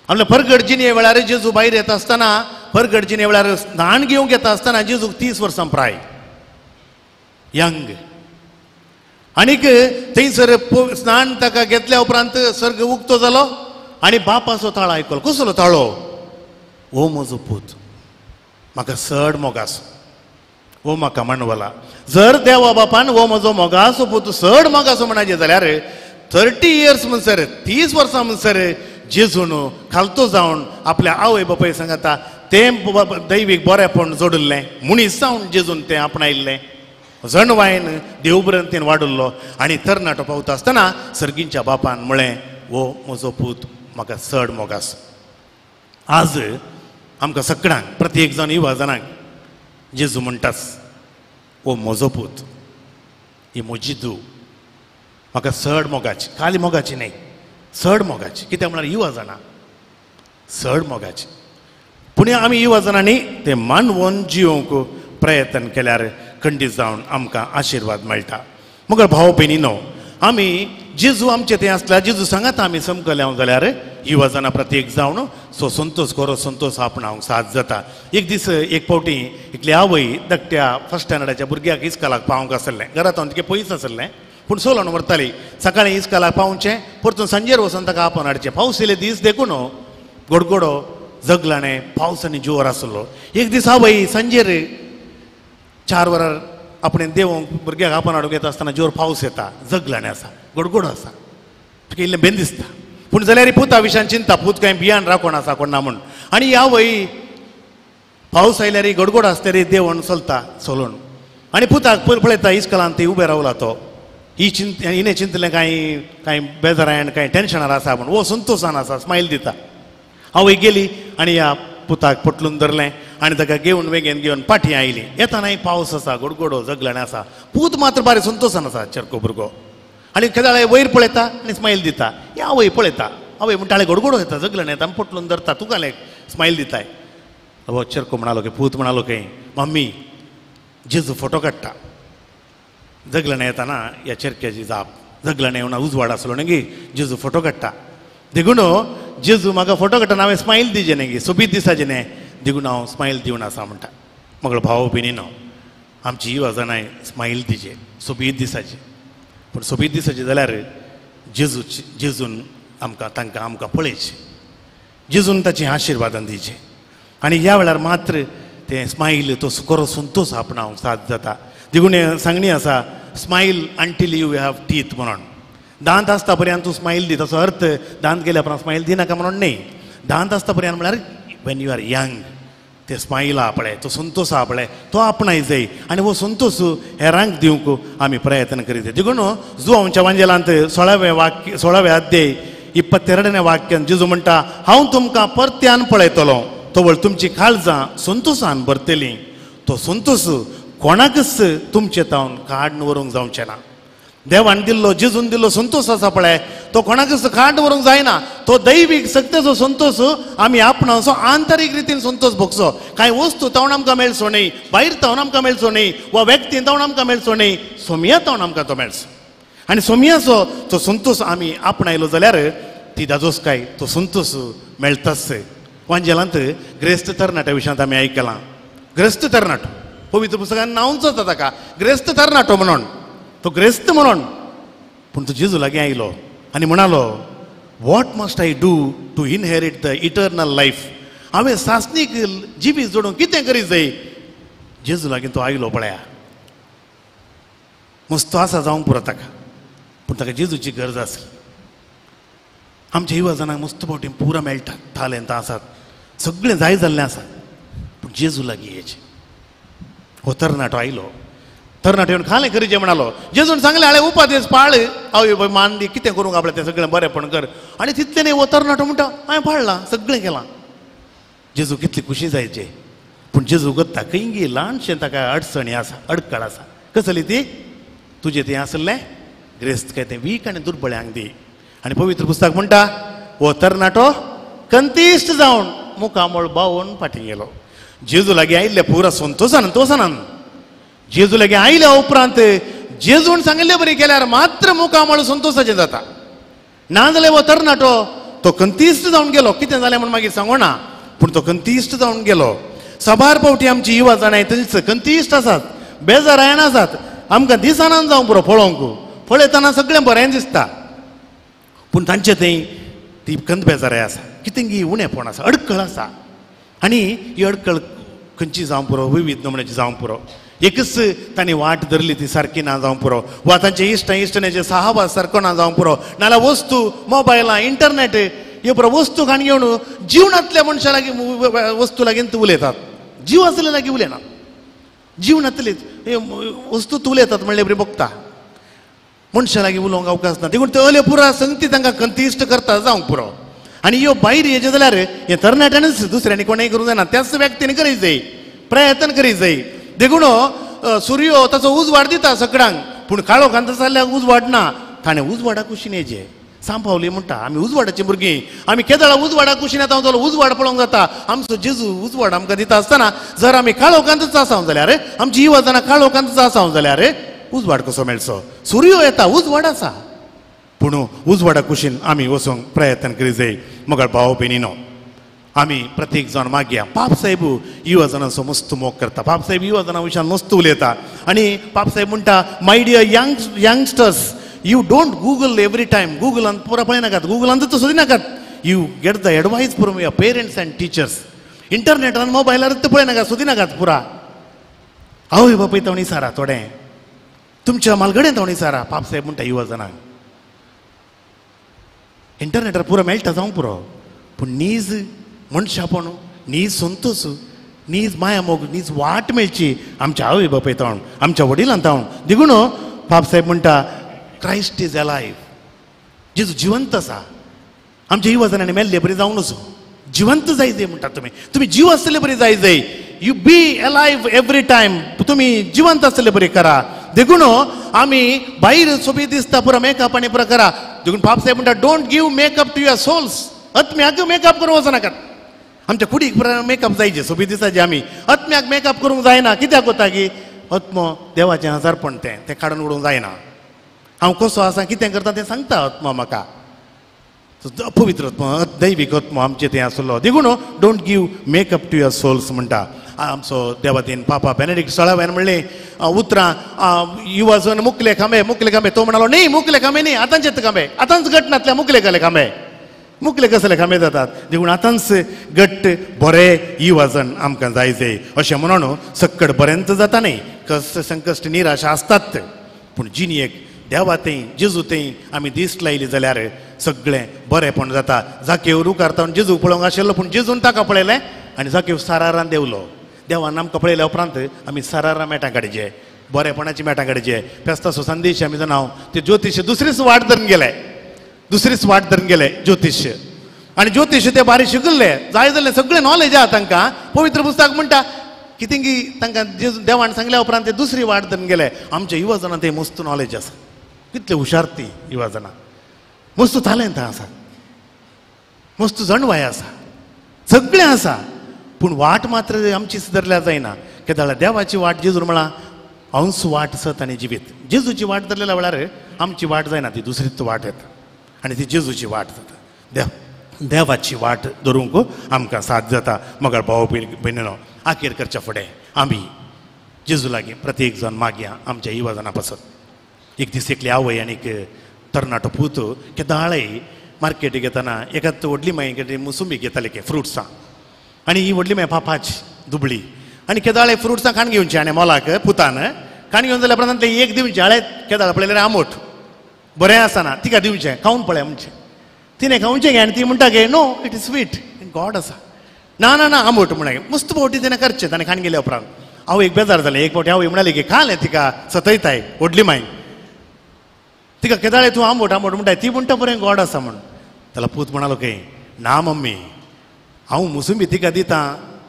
आपल्या परगट जिणे वेळार जेजू भायर येता आसतना, परगट जिणे वेळार स्नान घेवंक येता आसतना जेजूक 30 वर्सां प्राय, यंग. आनीक थंयसर स्नान ताका घेतल्या उपरांत सर्ग उक्तो जालो आनी बापाचो ताळो आयकलो. कसलो ताळो? हो म्हजो पूत, म्हाका चड मोगासो, हो म्हाका मांडवला. जर देवा बापान हो म्हजो मोगासो पूत चड मोगासो म्हणायचें जाल्यार 30 इयर्स म्हणसर, 30 वर्सां म्हणसर जेजून खालतो जावन आपल्या आवय बापाय सांगता तें दैवीक बरेपण जोडिल्लें, मनीस जावन जेजून तें आपणायल्लें, जणवायन देवभ्रंतीन वाडुल्लो आनी तरणाटो पावता आसतना सर्गींच्या बापान म्हळें हो म्हजो पूत म्हाका चड मोगास. आज आमकां सगळ्यांक प्रत्येक जाण युवा जाणांक जेजू म्हणटास हो म्हजो पूत, ही म्हजी धूव, म्हाका चड मोगाची, खाली मोगाची न्हय, चड मोगाची. कित्याक म्हळ्यार युवा जाणां चड मोगाची. पूण आमी युवा जाणांनी ते मानवून जिवंक प्रयत्न केल्यार खंडीत जावन आमकां आशिर्वाद मेळटा. मगर भाव भयणीनो आमी जेजू आमचे थंय आसल्यार जेजू सांगात आमी समकले जाल्यार युवा जाणां प्रत्येक जावन सो संतोष करो संतोष आपणावंक साथ जाता. एक दीस एक फावटी एकली आवय धाकट्या फर्स्ट स्टँडर्डाच्या भुरग्याक इस्कोलाक पावंक आसलें, घरांत तिके पयस आसलें पूण सोलोन व्हरताली. सकाळीं इस्कोलाक पावचें परतून सांजेर वचून ताका आपोवन हाडचें. पावस येयले दीस देखून गोडगोडो जगलाणें पावस आनी जोर आसलो. एक दीस आवय सांजेर 4 वरां आपणें देवोंक भुरग्याक आपोवन हाडूंक येता आसतना जोर पावस येता, जगलाणें आसा, गोडगोडो आसा, तुका इल्लें बेन दिसता. पूण जाल्यार पुता विशयान चिंता, पूत कांय बियान राखोण आसा कोण ना म्हूण. आनी ह्या वय पावस आयल्यार गोडगोड आसल्यार देवण चलता चलून आनी पुताक पळयता इस्कोलान ती उबें रावला तो. ही चिंत हिणें चिंतलें कांय कांय बेजारान कांय टेन्शनार आसा म्हूण, हो संतोशान आसा, स्मायल दिता. आवय गेली आनी ह्या पुताक पोटलून धरलें आनी ताका घेवन वेगेन घेवन पाटी आयली. येतानाय पावस आसा, गोडगोडो जगलाणें आसा, पूत मात्र बारी संतोशान आसा चेरको भुरगो. आनी केदाळे वयर पळयता आनी स्मायल दिता. ही आवय पळयता, आवय म्हणटा गोडगोडो येता जगलाणें येता आनी पोटलून धरता, तुका स्मायल दिताय. हो चेरको म्हणालो की पूत म्हणालो की मम्मी जेजू फोटो काडटा. जगलाणें येताना ह्या चेरक्याची जाप, जगलाणें येवन उजवाड आसलो न्ही जेजू फोटो काडटा, देखून जेजू म्हाका फोटो काडटा हांवें स्मायल दिजे न्ही, सोबीत दिसाचें न्ही, देखून हांव स्मायल दिवन आसा म्हणटा. मगळ भाव भयणीनो आमची युवा जाणांय स्मायल दिजे, सोबीत दिसाची. पूण सोबीत दिसाची जाल्यार जेजू जेजून आमकां तांकां आमकां पळयचें, जेजून ताची आशिर्वादान दिवचें आनी ह्या वेळार मात्र तें स्मायल तो खरो संतोश आपणावंक साथ जाता. देखून सांगणी आसा smile until you have teeth म्हणून. दांत आसता पर्यंत तूं स्मायल दी, ताचो अर्थ दांत गेल्या उपरांत स्मायल दिनाका म्हणून न्ही. दांत आसता पर्यंत म्हळ्यार when you are young ते स्मायल आहा पळय, तो संतोश आहा पळय, तो आपणाय जाय आनी हो संतोश हेरांक दिवंक आमी प्रयत्न करीत. देखून जुवांच्या वांजेलांत 16वें वाक्य 16वें अध्याय 22 वाक्यान जेजू म्हणटा हांव तुमकां परत्यान पळयतलो तवळ तुमची काळजां संतोशान भरतली, तो संतोश कोणाकच तुमचे तावन काडून व्हरूंक जावचें ना. देवान दिल्लो जेजून दिल्लो संतोश आसा पळय तो कोणाकच काड व्हरूंक जायना. तो दैवीक शक्तेचो संतोश आमी आपणाचो आंतरीक रितीन संतोश भोगचो. कांय वस्तू तावन आमकां मेळचो न्ही, भायर तावन आमकां मेळचो न्ही, वा व्यक्तीन तावन आमकां मेळचो न्ही, सोमया तावन आमकां तो मेळचो. आनी सोमयाचो तो संतोश आमी आपणायलो जाल्यार ती दादोसकाय तो संतोश मेळटाच. वांजेलांत ग्रेस्त तरणाट्या विशयांत आमी आयकलां, ग्रेस्त तरणाटो पवित्र पुस्तकान नांवच जाता ताका ग्रेस्त तरणाटो म्हणून, तो ग्रेस्त म्हणून. पूण तो जेजू लागीं आयलो आनी म्हणालो what must I do to inherit the eternal life, हांवें सासणीक जिवीत जोडूंक कितें करीत जाय. जेजू लागीं तो आयलो पळया, मस्तो आसा जावंक पुरो ताका, पूण ताका जेजूची गरज आसली. आमच्या युवा जाणांक मस्त फावटी पुरा मेळटात, तालेंतां आसात, सगळें जाय जाल्लें आसा, पूण जेजू लागीं येचें. हो तरणाटो आयलो, तरणाटो येवन खालें करीचें म्हणालो. जेजून सांगलें हांवें उपादेस पाळ, हांव मान दी कितें करूंक आपलें तें सगळें बरेंपण कर. आनी तितलें न्ही हो तरणाटो म्हणटा हांवें पाळ्ळां, सगळें केलां. जेजू कितली खुशी जायची, पूण जेजू गत्ता खंय ल्हानशें ताका अडचणी आसा, अडकळ आसा. कसली ती? तुजें तें आसलें ग्रेस्त काय तें वीक आनी दुर्बळ्यांक दी. आनी पवित्र पुस्तक म्हणटा हो तरणाटो कंतिश्ट जावन मुखामळ बावून फाटीं गेलो. जेजू लागीं आयिल्ले पुरा संतोशान तोसानान जेजू लागीं आयल्या उपरांत जेजून सांगिल्ले बरी केल्यार मात्र मुखामळ संतोशाचें जाता. ना जाल्यार हो तरणाटो तो कंतिश्ट जावन गेलो. कितें जालें म्हूण मागीर सांगना, पूण तो कंतिश्ट जावन गेलो. साबार फावटी आमची युवा जाणां थंयच कंतिश्ट आसात, बेजारायण आसात, आमकां दिसनान जावंक पुरो पळोवंक, पळयतना सगळें बरें दिसता, पूण तांचे थंय ती कंत बेजाराय आसा, कितें उणेपण आसा, अडकळ आसा. आनी ही अडकळ खंयची जावंक पुरो, विविध नमुन्याची जावंक पुरो. एकच तांणी वाट धरली ती सारकी ना जावंक पुरो, वा तांचे इश्ट इश्टण्याचे सहावास सारको ना जावंक पुरो, नाल्यार वस्तू मोबायलां इंटरनेट ह्यो पुरो वस्तू खाण घेवन जिवनांतल्या मनशा लागीं वस्तू लागीं उलयतात, जीव आसले लागीं उलयना. जिवनांतली वस्तू उलयतात म्हणले बरी बघता मनशां लागीं उलोवंक अवकाश ना देखून ते पुरा संगती तांकां कंतिश्ट करता जावंक पुरो. आनी ह्यो भायर येचे जाल्यार हें तरणाट्यानूच दुसऱ्यांनी कोणेंय करूंक जायना, त्याच व्यक्तीन करीत जाय, प्रयत्न करीत जाय. देखून सुर्यो ताचो उजवाड दिता सगळ्यांक, पूण काळोखांत जाल्यार उजवाड ना, ताणें उजवाडा कुशीन येचे. सांपावली म्हणटा आमी उजवाडाची भुरगीं, आमी केदळा उजवाडा कुशीन येता जाल्यार उजवाड पळोवंक जाता. आमचो जेजू उजवाड आमकां दिता आसतना जर आमी काळोखांतच आसा जाल्यार, आमची युवा काळोखांतच आसा जाल्यार उजवाड कसो मेळचो? सुर्यो येता, उजवाड आसा, पूण उजवाडा कुशीन आमी वचूंक प्रयत्न करीत जाय. मगळ भाव भयणीनो, आमी प्रत्येक जाण मागया. पाप साहेब युवा जाणांचो मस्त मोग करता, पाप साहेब युवा जाणां विशयान मस्त उलयता. आनी पाप साहेब म्हणटा, my dear youngsters, you don't Google every time. गुगलान पुरा पळयनाकात, गुगलान तर सोदिनाकात. You get the advice from your parents and teachers. इंटरनेटान मोबायलार पळयनाकात, सोदिनाकात पुरा. आवय बापूय तावणी सारा थोडें तुमच्या मालगडेन तावणी सारा. पाप साहेब म्हणटा युवा जाणांक इंटरनेटार पुरो मेळटा जावंक पुरो, पूण नीज मनशापण, नीज संतोश, नीज माया मोग, नीज वाट मेळची आमच्या आवय बापूय तावन, आमच्या वडिलां तावन. देखून पाप साहेब म्हणटा क्रायस्ट is alive, जेजू जिवंत आसा. आमच्या युवा जाणांनी मेल्ले बरी जावं नजो, जिवंत जाय जाय म्हणटा तुमी, तुमी जीव आसले बरी जाय जाय. You be alive every time, तुमी जिवंत आसले बरी करा. देखून आमी भायर सोबीत दिसता पुरा मेकअप आनी पुरा करा. देखून पाप साहेब म्हणटा don't give makeup to your souls. आत्म्याक मेकअप करूंक वचनाकात. आमच्या कुडीक पुरा मेकअप जायचे, सोबीत दिसाचे आमी. आत्म्याक मेकअप करूंक जायना. कित्याक वता की आत्मो देवाचें हजारपण तें तें काडून उडोवंक जायना. हांव कसो आसा कितें करता तें सांगता आत्मो म्हाका. पवित्र आत्मो, दैवीक आत्मो आमचें तें आसलो. देखून don't give makeup to your souls म्हणटा आमचो देवादीन पापा बेनेडिक्ट सोळाव्यान म्हणलें उतरां युवा जण मुकले खांबे, मुकले खांबे. तो म्हणालो न्ही मुकले खांबे न्ही, आतांचेच खांबे, आतांच घट नातल्या मुकले कसले खांबे, मुकले कसले खांबे जातात. देखून आतांच घट्ट बरे युवा जण आमकां जाय जाय. अशें म्हणून सक्कड बरेंच जाता न्ही, कश्ट संकश्ट निराशा आसतात, पूण जिणेक देवा थंय जेजू थंय आमी दीस लायली जाल्यार सगळें बरेंपण जाता. जाकेव रुखार तावन जेजूक पळोवंक आशिल्लो, पूण जेजून ताका पळयलें आनी जाकेव सारारान देंवलो. देवान आमकां पळयल्या उपरांत आमी सारारां मेटां काडचे, बरेपणाची मेटां काडचे. फेस्ताचो संदेश आमी जाणा ते ज्योतिश दुसरीच वाट धरून गेले, दुसरीच वाट धरून गेले ज्योतिश. आनी ज्योतिश ते बारीक शिकल्ले जाय जाल्यार सगळें नॉलेज आहा तांकां. पवित्र पुस्तक म्हणटा कितें की तांकां जेजू देवान सांगल्या उपरांत ते दुसरी वाट धरून गेले. आमच्या युवा जाणां ते मस्त नॉलेज आसा, कितले हुशार ती युवा जाणां, मस्त तालेंत आसा, मस्त जणवाय आसा, सगळें आसा, पूण वाट मात्र आमची धरल्यार जायना. केदाळा देवाची वाट जेजून म्हळां हांवच वाट सत आनी जिवीत. जेजूची वाट धरलेल्या वेळार आमची वाट जायना, ती दुसरीच वाट येता आनी ती जेजूची वाट जाता. देवाची वाट धरूंक आमकां साथ जाता. मगर भाव भयणीनो, आखेर करच्या फुडें आमी जेजू लागीं प्रत्येक जाण मागया आमच्या युवा जाणां पासत. एक दीस एकली आवय आनी एक तरणाटो पूत केदाळय मार्केटीक येतना एकाच व्हडली माई कितें मोसंबी घेताली के फ्रुट्सां, आनी ही व्हडली माई पापाची दुबळी, आनी केदाळे फ्रुट्सां खाण घेवची आनी मोलाक पुतान खाण घेवन जाल्यार उपरांत एक दिवचें. हाळे केदाळ पळयल्यार आंबट बरें आसना, तिका दिवचें खावन पळय म्हणचें. तिणें खावचें गे आनी ती म्हणटा गे no it is sweet God आसा, ना ना ना आंबट म्हणा. मस्त फावटी तिणें करचें. ताणें खाण गेल्या उपरांत हांव एक बेजार जालें. एक फावटी हांव म्हणाली की खालें तिका सतयताय व्हडली माई, तिका केदाळे तूं आंबट आंबट म्हणटाय, ती म्हणटा बरें गोड आसा म्हण. ताका पूत म्हणालो की ना मम्मी, हांव मोसंबी तिका दिता,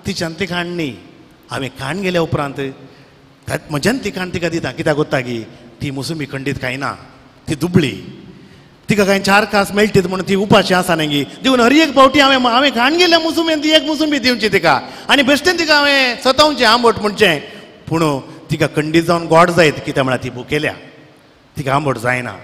तिच्यान ती खाण न्ही, हांवें खाण गेल्या उपरांत म्हज्यान ती खाण तिका दिता. कित्याक वता की ती मोसंबी खंडीत खायना, ती दुबळी, तिका कांय चार कास मेळटीत म्हणून ती उपाशी आसा न्ही. देखून हर एक फावटी हांवें हांवें खाण गेल्या मोसंबी ती एक मोसंबी दिवची तिका आनी बेश्टेन तिका हांवें सतावचें आंबट म्हणचें, पूण तिका खंडीत जावन गोड जायत. कित्याक म्हळ्यार ती भुकेल्या, तिका आंबट जायना,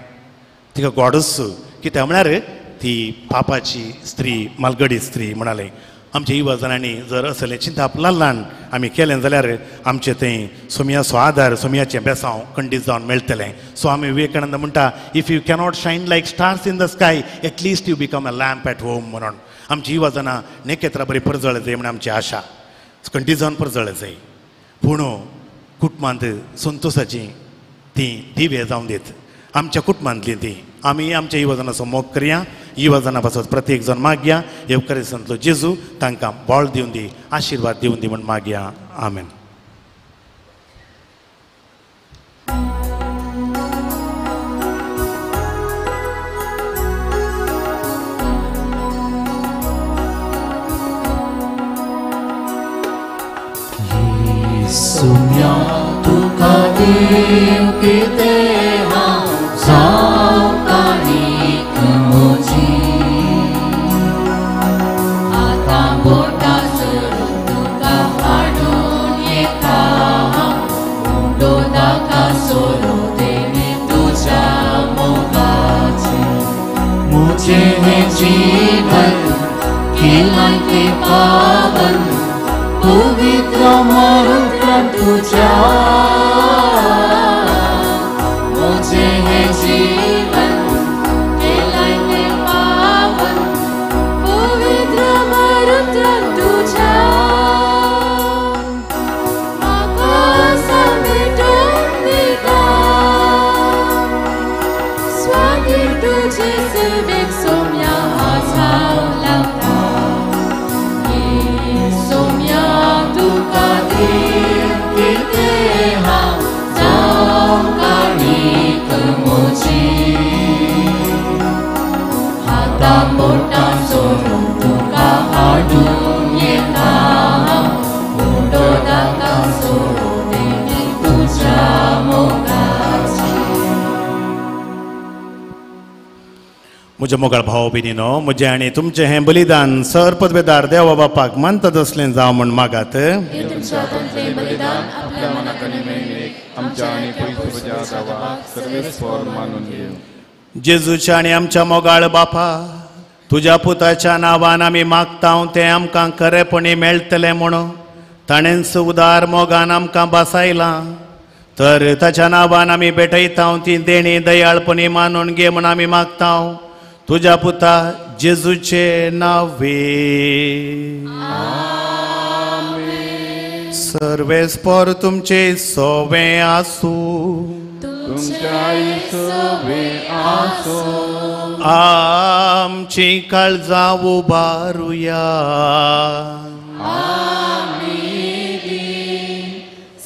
तिका गोडच. कित्याक म्हळ्यार ती पापाची स्त्री, मालगडी स्त्री म्हणाले. आमच्या युवा जाणांनी जर असलें चिंताप ल्हान ल्हान आमी केलें जाल्यार आमचें थंय सोमयाचो आदार, सोमयाचें बेसांव खंडीत जावन मेळटलें. स्वामी विवेकानंद म्हणटा, if you cannot shine like stars in the sky, at least you become a lamp at home म्हणून. आमची युवा जाणां नेकेत्रां बरी परजळ जाय म्हण आमची आशा, खंडीत जावन परजळ जाय, पूण कुटुंबांत संतोशाची ती दिवे जावन दीत आमच्या कुटुंबांतली ती. आमी आमच्या युवा जाणांचो मोग करया, युवा जाणां पासत प्रत्येक जाण मागया. येवकारिसांतलो जेजू तांकां बळ दिवन दी, आशिर्वाद दिवन दी म्हण मागया. आमेन. देव कितें हांव जावं काणीक म्हजी आतां बोटां सोडून तुका हाडून येता हांव उंडो नाका सोरो देणे तुज्या मोगाचें मुझे हें जीवन केलां तें पावन पवित्र मरुत्र तुझ्या मुझे हें जीवन केलां तें पावन पवित्र मरुत्र तुझ्या म्हाका समेटून दिता स्वागीर तुजे सेवेक सोम्या हांव लागता सोम्या तुका देव कितें हांव जावं काणीक म्हजी हातां बोटां सोडून तुका हाडून येता हांव उंडो नाका सोडून देणे तुज्या मोगाचें. म्हज्या मोगाळ भाव भयणीनो, म्हजें आनी तुमचें हें बलिदान सर पदवेदार देवा बापाक मानता तसलें जावं म्हूण मागात. हे तुमच्या हातांतलें बलिदान आपल्या मनाक आनी महिमेक आमच्या आनी पयसुच्या देवाक सर्वेस्पर मानून घेवं. जेजूच्या आनी आमच्या मोगाळ बापा, तुज्या पुताच्या नांवान आमी मागता तें आमकां खरेपणी मेळटलें म्हणून ताणेंच उदार मोगान आमकां बासायलां. तर ताच्या नांवान आमी भेटयता ती देणी दयाळपणी मानून घे म्हूण आमी मागता तुज्या पुता जेजूचे नावे. सर्वेस्पर तुमचे सोवे आसूं. तुमच्याय सोवे आसूं. आमची काळजां उबारुया. आमी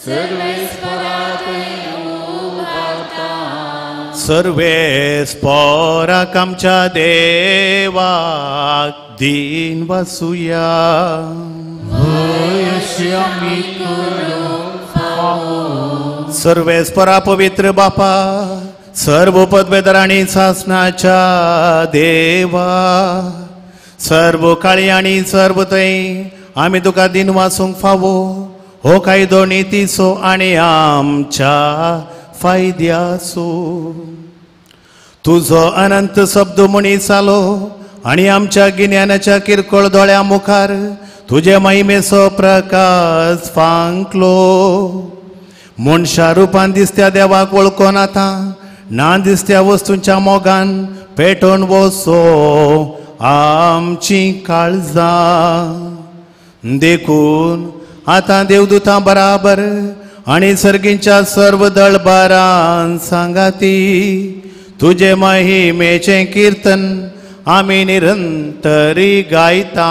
सर्वेस्पराक उबारता. सर्वेस्पराक आमच्या देवाक दीन वसुया. अशी आमी करूंक फावो. सर्वेस्परा पवित्र बापा, सर्व पदवेदार आनी सासनाच्या देवा, सर्व काळी आनी सर्व थंय आमी तुका दीन वासूंक फावो. हो कायदो नितीचो आनी आमच्या फायद्याचो. तुजो अनंत शब्द मनीस जालो आनी आमच्या गिन्यानाच्या किरकोळ दोळ्या मुखार तुजे महिमेचो प्रकाश फांकलो. मनशा रुपान दिसत्या देवाक वळखोन आतां ना दिसत्या वस्तूंच्या मोगान पेटोवन वसो आमची काळजां. देखून आतां देवदूतां बराबर आनी सर्गींच्या सर्व दळबारान सांगाती तुजे महिमेचें किर्तन आमी निरंतरी गायता.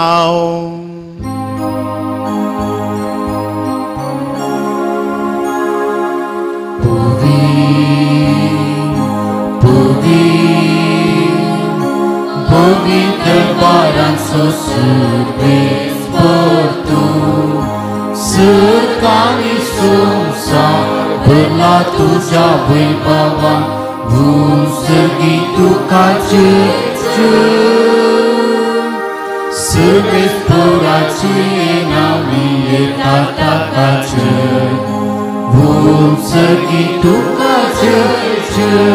पवित्र बारांचो सर्वेस्पर तूं सर्गांनी संवसार भरला तुज्या वैभवान भूसर्गी तुका जय जय. सर्वेस्पराचे नांवी येता ताका जय भूसर्गी तुका जय जय.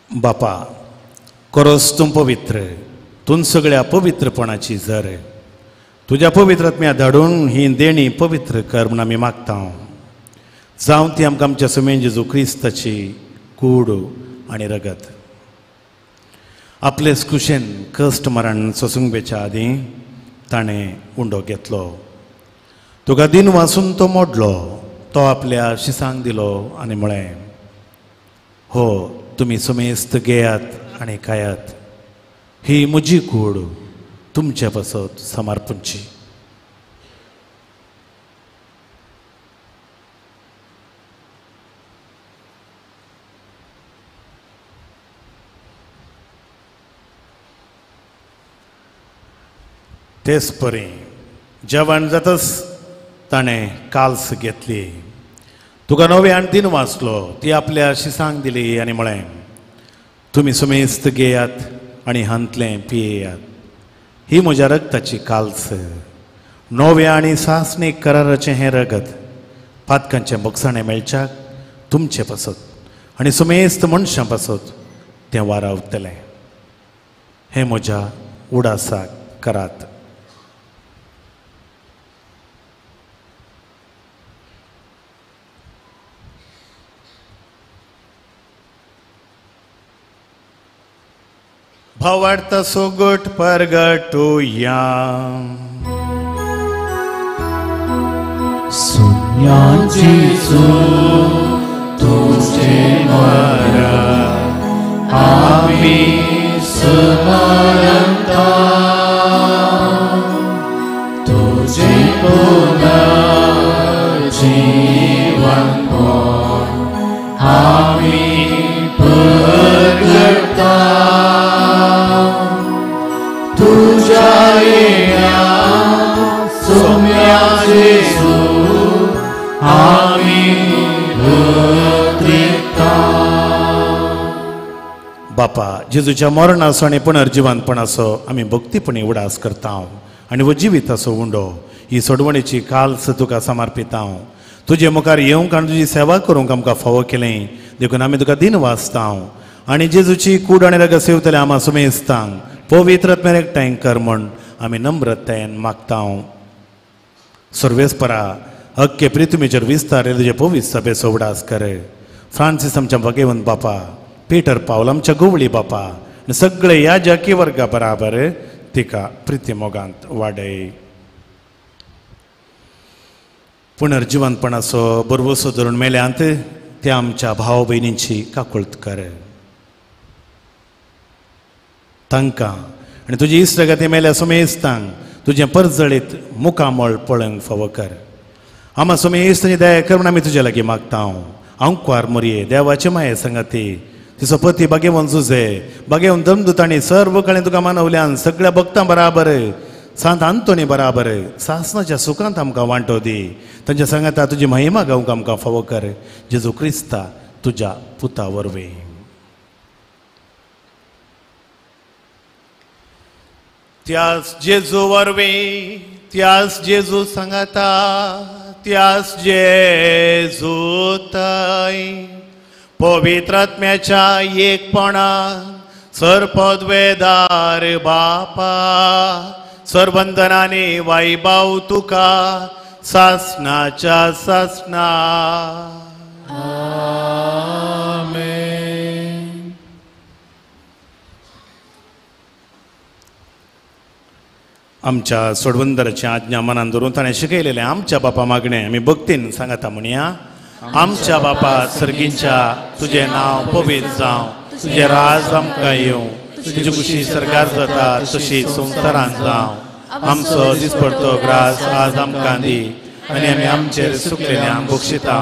बापा, खरोच तूं पवित्र, तूं सगळ्या पवित्रपणाची जर. तुज्या पवित्र आत्म्या धाडून ही देणी पवित्र कर म्हूण आमी मागता. जावं ती आमकां आमच्या सुमेन जेजू क्रिस्ताची कूड आनी रगत. आपले कुशेन कश्ट मरण सोसूंक बेच्या आदीं ताणें उंडो घेतलो. तुका दिन वासून तो मोडलो, तो आपल्या शिसांक दिलो आनी म्हळें, हो तुमी सुमेस्त घेयात आनी खायात, ही म्हजी कूड तुमचे पासत समर्पणची. तेच परी जेवण जातच ताणें काल्स घेतली, तुका नवे आनी दिन वाचलो, ती आपल्या शिसांक दिली आनी म्हळें, तुमी सुमेस्त घेयात आनी हांतलें पियेयात, ही म्हज्या रगताची काल्स, नव्या आनी सासणीक कराराचें हें रगत पातकांचें बगसाणें मेळच्याक तुमचे पासत आनी सुमेस्त मनशां पासत तें वारावतलें. हें म्हज्या उडासाक करात. भावार्थ सोगट परगटुया. सुन्या जेजू तुझे मरण आमी स्मरता, तुझे पुनर्जीवन आमी परगटता, तुझ्या येण्या सोम्या जेजू आमी पत्रिता. बापा, जेजूच्या मरणाचो आनी पुनर्जिवनपणाचो आमी भक्तीपणी उडास करता आनी हो जिविताचो उंडो ही सोडवणेची काल्स तुका समर्पिता. तुजे मुखार येवंक आनी तुजी सेवा करूंक आमकां फावो केलें देखून आमी तुका दिन वाचता आनी जेजूची कूड आनी रगत सेवतले आमा सुमेस्तांक पवित्र आत्म्यान एकठांय कर म्हूण आमी नम्रतायेन मागता. सर्वेस्परा हक्के प्रिथुमीचेर विस्तार तुजे पवित्र सभेचो उडास कर. फ्रांसीस आमच्या भगेवंत बापा, पीटर पावल आमच्या गोवळी बापा आनी सगळे ह्या जाकी वर्गा बराबर तिका प्रिती मोगांत वाडय. पुनर्जिवनपणाचो बरवसो धरून मेल्यांत त्या आमच्या भाव भयणींची काकुळत कर. तांकां आनी तुजी इश्टगती मेल्या सुमेस्तांक तुजें परजळीत मुखामळ पळोवंक फावो कर. आमा सुमेस्त दया कर म्हूण आमी तुजे लागीं मागता. आंकवार मोरये देवाचे माये संगाती तिचो पती बागेवन जुजे बागेवन दमदूत आनी सर्व कडेन तुका मानवल्यान सगळ्या भक्तां बराबर सांत आंतोनी बराबर सासनाच्या सुखांत आमकां वांटो दी. तांच्या सांगाता तुजी महिमा गावंक आमकां फावो कर. जेजू क्रिस्ता तुज्या पुता वरवीं. त्यास जेजू वरवीं, त्यास जेजू सांगाता, त्यास जेजू ताई पवित्र आत्म्याच्या एकपणान सर्पद्वेदार बापा सर्वंदनाने वैभव तुका सासनाच्या सासना. आमेन. आमच्या सोडवंदराची आज्ञा मनान धरून ताणें शिकयलेलें आमच्या बापा मागणें आमी भक्तीन सांगता म्हणया. आमच्या बापा सर्गींच्या, तुजें नांव पवित्र जावं, तुजें राज आमकां येवं, तुजी खुशी सरकार जाता तशी संवसारांत जावं. आमचो दिसपडतो ग्रास आज आमकां दी आनी आमी आमचेर सुकलेल्यांक बक्षिता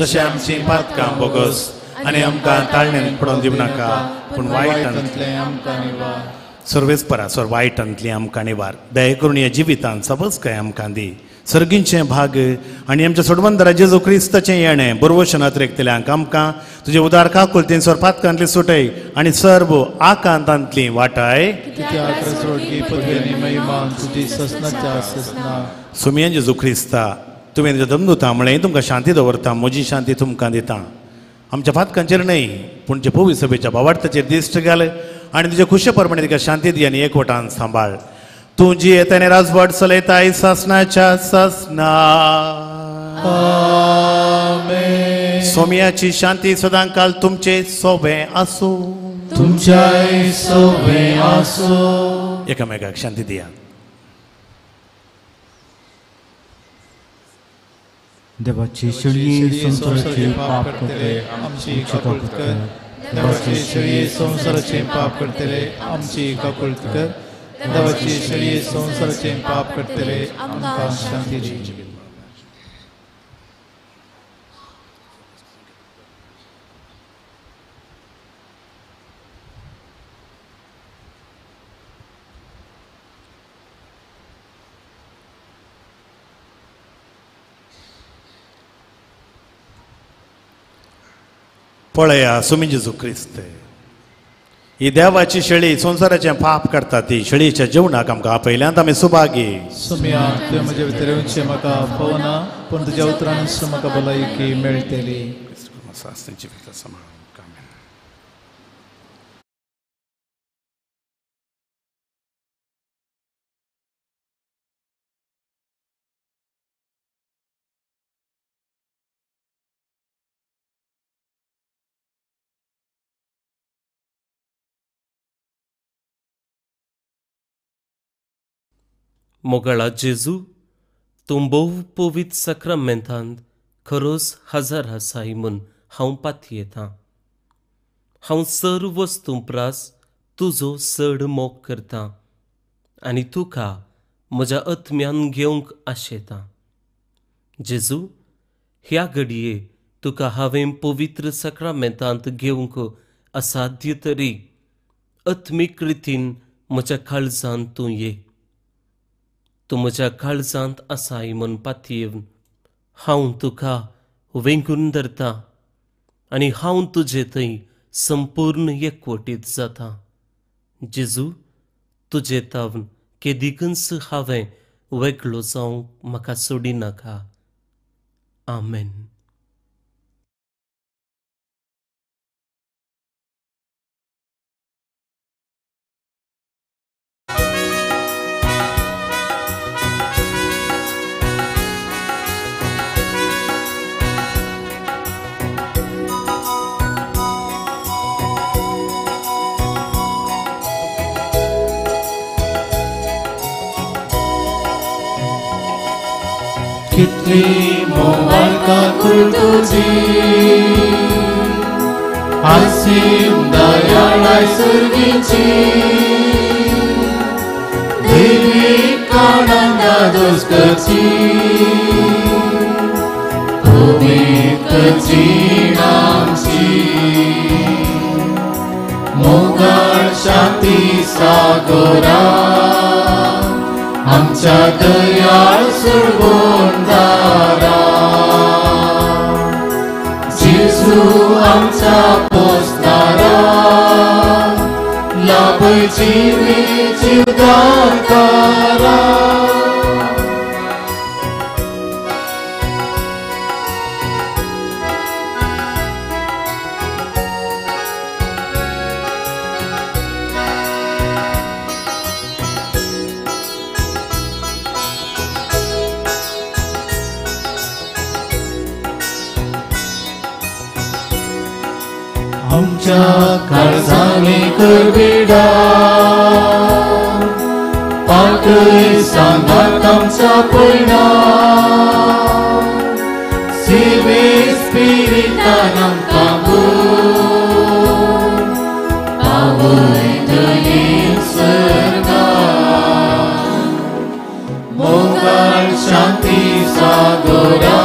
तशें आमचीं पातकां बोगस आनी आमकां ताळण्यान पडोवन दिवं नाका, पूण वायटांतलें आमकां निवार. सर्वेस्परा सर वायटांतली आमकां निवार. दया करून ह्या जिवितांत सबसकाय आमकां दी. सर्गींचें भाग आनी आमच्या सोडवंदरा जेजू क्रिस्ताचें येणें बरवशनात रेखतल्यांक आमकां तुजे उदार काकुळतीन स्वर पातकांतली सुटय आनी सर्व आकांतांतली वाटाय. सुमयन जेजू क्रिस्ता, तुवें तुज्या दमदुता म्हळें तुमकां शांती दवरता, म्हजी शांती तुमकां दिता. आमच्या पातकांचेर न्हय पूण जे पवित्र सभेच्या भावार्थाचेर दिश्ट घाल आनी तुजे खुशे प्रमाणे तिका शांती दी आनी एकवटान सांबाळ. तूं जी येताने राजवाट चलयताय सासनाच्या सासना. सोम्याची शांती सदांकाल तुमचे सोबे आसूं, तुमच्याय सोबे आसूं. एकामेकाक शांती दिया. देवाची शेळी संवसाराचे पाप करतले आमची काकुळट कर. देवाची शेळी संवसाराचे पाप करतले आमची काकुळट कर. देवाची शेळी संवसाराचे पाप करतले आमकां शांती दी. पळया सुमी जेजू क्रिस्त ही देवाची शेळी संवसाराचें पाप करता ती शेळीच्या जेवणाक आमकां आपयल्यांत आमी सुभागी. सुमिया तुवें म्हज्या भितर येवचें म्हाका पवना, पूण तुज्या उतरानूच म्हाका भलायकी मेळटली. मोगाळा जेजू, तूं भोव पवित्र साक्रामेंतांत खरोच हजर आसाय म्हूण हांव पातयेतां. हांव सर्व वस्तूं प्रास तुजो चड मोग करतां आनी तुका म्हज्या आत्म्यान घेवंक आशेतां. जेजू, ह्या घडये तुका हांवें पवित्र साक्रामेंतांत घेवंक असाध्य तरी आत्मीक रितीन म्हज्या काळजांत तूं ये. तूं म्हज्या काळजांत आसाय म्हूण पातयेवन हांव तुका वेंगून धरतां आनी हांव तुजे थंय संपूर्ण एकवटीत जाता. जेजू, तुजे तावन केदिकूच हांवें वेगळो जावंक म्हाका सोडिनाका. आमेन. कितली मोवाळका कुल तुजी आसीम दयाळाय सुर्गीची देवी काणांदा दोस करची उमेद जीण आमची मोगाळ शांती सागोरा आमच्या दयाळ सुरगोंदारा जेजू आमच्या पोसणारा लाभय जिवी जिवदातारा. आमच्या काळजांनी करविडा पाकय सांगात आमच्या पयणा सिवे स्पिरितान आमकां पावय दयेन सर्गां मोगाळ शांती सागोरा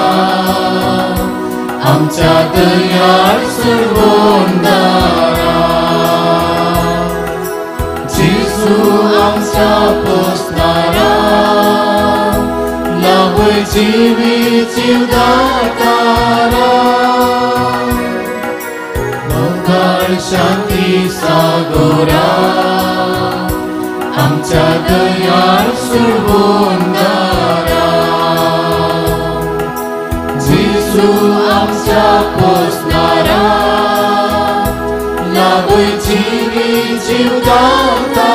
आमच्या दयाळ सुरगोंदारा जेजू आमच्या पोसणारा लाभय जिवी जिवदातारा मोगाळ शांती सागोरा आमच्या दयाळ सुरगोंदारा जेजू आमच्या पोसणारा लाभय जिवी जिवदातारा.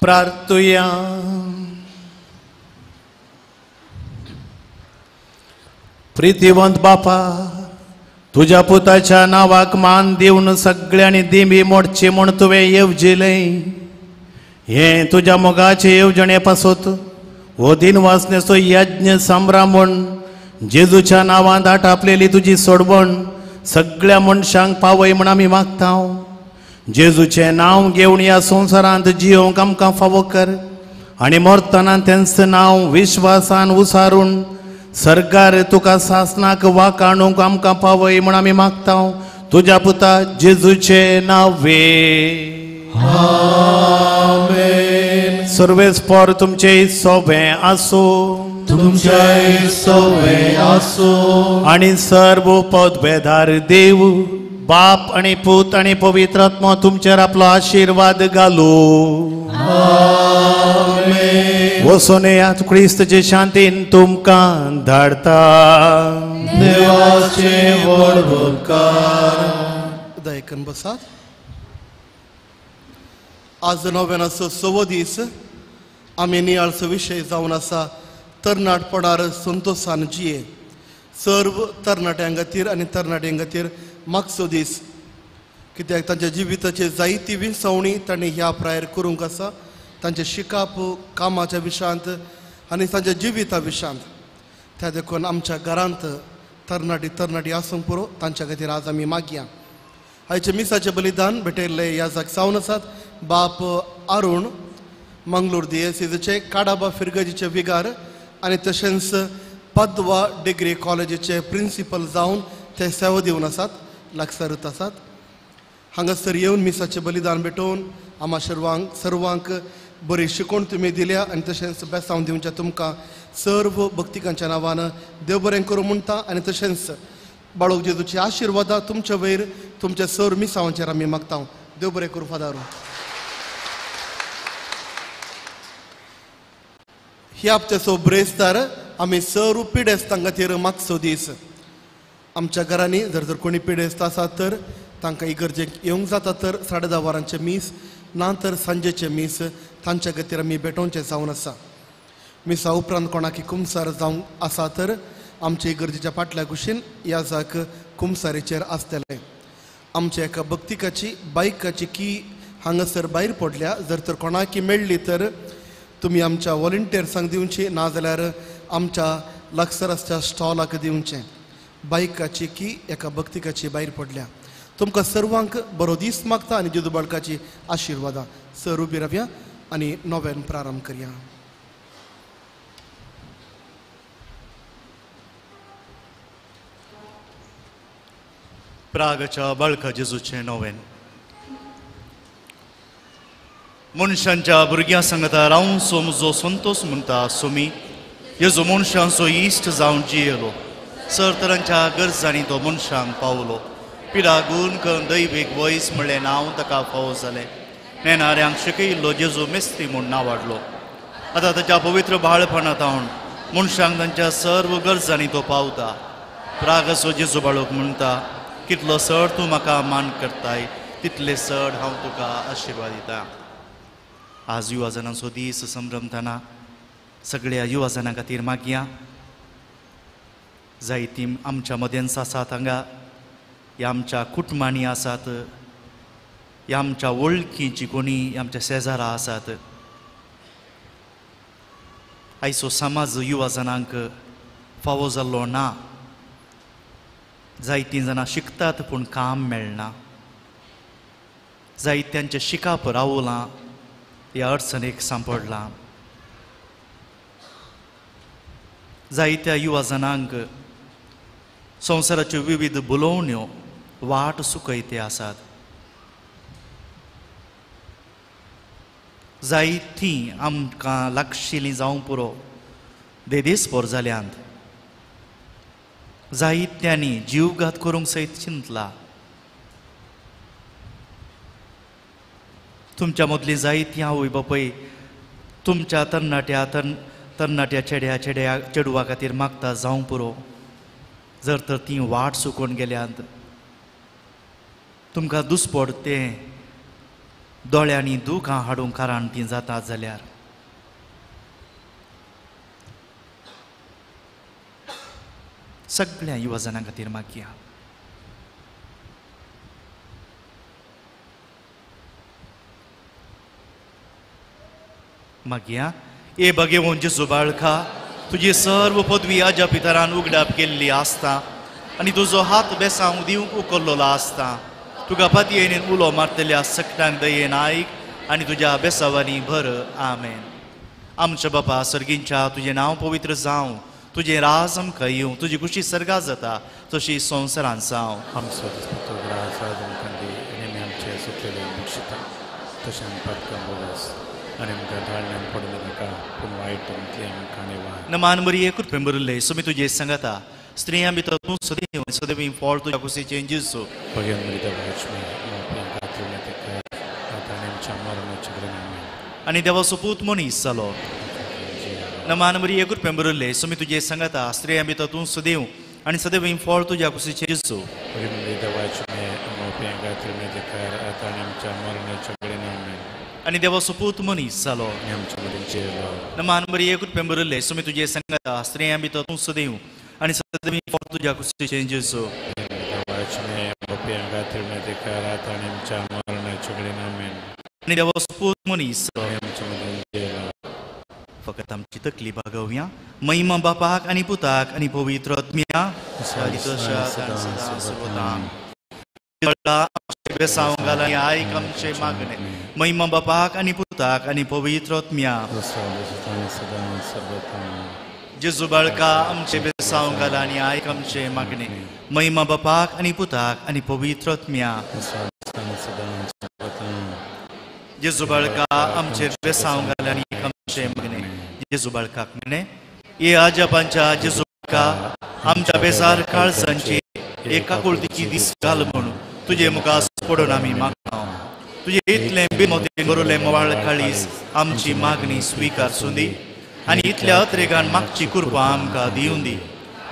प्रार्थुया. प्रितीवंत बापा, तुज्या पुताच्या नांवाक मान दिवन सगळ्यांनी दिंबी मोडची म्हूण तुवें येवजिलें. हें तुज्या मोगाचे येवजणे पासत हो दिनवासनेचो यज्ञ संभ्रम म्हूण जेजूच्या नांवांत आटापलेली तुजी सोडवण सगळ्या मनशांक पावय म्हूण आमी मागता. जेजूचें नांव घेवन ह्या संवसारांत जियोवंक आमकां फावो कर आनी मरतना तेंच नांव विश्वासान उसारून सरकार तुका सासनाक वाकाणूंक आमकां पावय म्हूण आमी मागता. तुज्या पुता जेजूचें नांवे आमेन. सर्वेस्पर तुमचे सोबें आसूं, तुमचे सोबें आसूं आनी सर्व पदवेदार देव बाप आनी पूत आनी पवित्र आत्मा तुमचेर आपलो आशिर्वाद घालू. आमेन. वचून येयात, क्रिस्तचे शांतीन तुमकां धाडता. देवाचे व्हड उपकार. दयकन बसात. आज नव्यानाचो सवो दीस. आमी नियाळचो विशय जावन आसा तरणाटपणार संतोशान जिये. सर्व तरणाट्यां खातीर आनी तरणाट्यां खातीर मागचो दीस, कित्याक तांच्या जिविताचे जायती विसवणी तांणी ह्या प्रायर करूंक आसा. तांचें शिकप कामाच्या विशयांत आनी तांच्या जिविता विशयांत. त्या देखून आमच्या घरांत तरणाटी तरणाटी आसूंक पुरो, तांच्या खातीर आज आमी मागया. आयचें मिसाचें बलिदान भेटयल्ले ह्या जाग जावन आसात बाप अरुण मंगलोर दियेसीचे काडाबा फिरगजीचे विगार आनी तशेंच पदवा डिग्री कॉलेजीचे प्रिंसिपल जावन ते सेवा दिवन आसात, लागसारूच आसात. हांगासर येवन मिसाचें बलिदान भेटोवन आमा सर्वांक बरी शिकवण तुमी दिल्या आनी तशेंच बेसांव दिवच्या तुमकां सर्व भक्तिकांच्या नांवान देव बरें करूं म्हणटा. आनी तशेंच बाळोक जेजूची आशिर्वादा तुमच्या वयर तुमच्या सर्व मिसावांचेर आमी मागता. देव बरें करूं फादर. ह्या हप्त्याचो ब्रेस्तार आमी सर्व पिडेस्तां खातीर मागचो दीस. आमच्या घरांनी जर जर कोणी पिडेस्त आसात तर तांकां इगर्जेक येवंक जाता तर 10:30 वरांचें मीस ना तर सांजेचें मीस तांच्या खातीर आमी भेटोवचें जावन आसा. मिसा उपरांत कोणाकी कुमसार जावंक आसा तर आमचे इगर्जेच्या फाटल्या कुशीन ह्या जाक कुमसारीचेर आसतलें. आमच्या एका भक्तिकाची बायकाची की हांगासर भायर पडल्या, जर तर कोणाकी मेळ्ळी तर तुमी आमच्या वॉलंटियर्सांक दिवची, नाजाल्यार आमच्या लागसर आसच्या स्टॉलाक दिवचें. बायकाची की एका भक्तिकाची भायर पडल्या. तुमकां सर्वांक बरो दीस मागता आनी जेजू बाळकाची आशिर्वादां. सर उबी रावया आनी नव्यान प्रारंभ करया. प्रागच्या बाळका जेजूचें नोवेन. मनशांच्या भुरग्यां सांगता रावंचो म्हजो संतोश म्हणटा सोमी जेजू मनशांचो इश्ट जावन जियेलो. सर तरांच्या गरजांनी तो मनशांक पावलो. पिडा गुण करून दैवीक वयस म्हणलें नांव ताका फावो जालें. नेणाऱ्यांक शिकयिल्लो जेजू मेस्त्री म्हूण नांवाडलो. आतां ताच्या पवित्र बाळपणांत मनशांक तांच्या सर्व गरजांनी तो पावता. प्रागसो जेजू बाळूक म्हणटा कितलो सड तूं म्हाका मान करताय तितले सड हांव तुका आशिर्वाद दिता. आज युवा जणांचो दीस संभ्रमतना सगळ्या युवा जणां खातीर मागया. जायतीं आमच्या मदेंच आसात हांगा, ह्या आमच्या कुटुंबांनी आसात, ह्या आमच्या वळखीची कोणी आमच्या शेजारा आसात. आयचो समाज युवा जणांक फावो जाल्लो ना. जायतीं जाणां शिकतात पूण काम मेळना. जायत्यांचें शिकप रावलां, ह्या अडचणेक सांपडलां. जायत्या युवा जणांक संवसाराच्यो विविध बुलोवण्यो वाट सुकयते आसात. जायतीं आमकां लागशिल्लीं जावंक पुरो देदेस्पोर जाल्यांत. जायत्यांनी जीवघात करूंक सयत चिंतला. तुमच्या मदलीं जायतीं आवय बापूय तुमच्या तरणाट्या तरणाट्या चेड्या चेड्या चेडवा खातीर मागता जावंक पुरो. जर तर तीं वाट चुकोवन गेल्यांत तुमकां दुसपड तें दोळ्यांनी दुखां हाडूंक कारण तीं जातात जाल्यार सगळ्या युवा जणां खातीर मागया. मागया ए भगेवन जेजू बाळका, तुजी सर्व पदवी आज्या पितरान उगडाप केल्ली आसता आनी तुजो हात बेसांव दिवंक उखल्लोलो आसता. तुका पातयेन उलो मारतल्या सकटांक दयेन आयक आनी तुज्या बेसावांनी भर. आमेन. आमच्या बापा सर्गींच्या, तुजें नांव पवित्र जावं, तुजें राज आमकां येवं, तुजी खुशी सर्गा जाता तशी संवसारान जावं. आमचो दिसपट्टो ग्रास आज आमकां दी आनी आमी आमचे सुकलेले बक्षिता तशें आमी पातकां बोगस आनी आमकां धाडण्यान पडूं नाका पूण वायट आमतलें आमकां निवार. नमान मरिये, कृपेन भरिल्ले, सुमी तुजे सांगाता, स्त्रियां भितर तूं सदैव सदैव फळ तुज्या कुशीचें जेजू. भगवान मरिता वाचमी आपल्या खातीर कर आतां आनी आमच्या मरणाच्या कडेन. आमेन. आनी देवाचो पूत मनीस जालो. नमान मरिये, कृपेन भरिल्ले, सुमी तुजे सांगाता, स्त्रियां भितर तूं सदैव आनी सदैव फळ तुज्या कुशीचें जेजू. भगवान मरिता वाचमी आपल्या खातीर कर आतां आनी आमच्या मरणाच्या कडेन. आमेन. आनी देवाचो पूत मनीस जालो. आनी आमच्या मदीं जियेलो. नमान मरिये, कृपेन भरिल्ले, सुमी तुजे सांगाता, स्त्रियां भितर तूं सदैव आनी सदैव फळ तुज्या कुशीचें जेजू. वाचमे आपल्या खातीर कर आतां आनी आमच्या मरणाच्या कडेन. आमेन. आनी देवाचो पूत मनीस जालो. आनी आमच्या मदीं जियेलो. फकत आमची तकली बागोवया. महिमा बापाक आनी पुताक आनी पवित्र आत्म्या. बेसांव घाल आनी आयक आमचें मागणें. महिमा बापाक आनी पुताक आनी पवित्र आत्म्या. जेजू बाळका, आमचें बेसांव घाल आनी आयक आमचें मागणें. महिमा बापाक आनी पुताक आनी पवित्र आत्म्या. जेजू बाळका, आमचेर बेसांव घाल आनी आयक आमचें मागणें. जेजू बाळकाक म्हणलें, ए आजपांच्या जेजू बाळका, आमच्या बेजार काळजांची एक काकुळतीची दीस घाल म्हणून तुजे मुखार पडून आमी मागता. तुजे इतलें बेमोतीन बरोवलें मोवाळ काळीज आमची मागणी स्विकार सुंदी आनी इतल्या अत्रेगान मागची कृपा आमकां दिवंदी.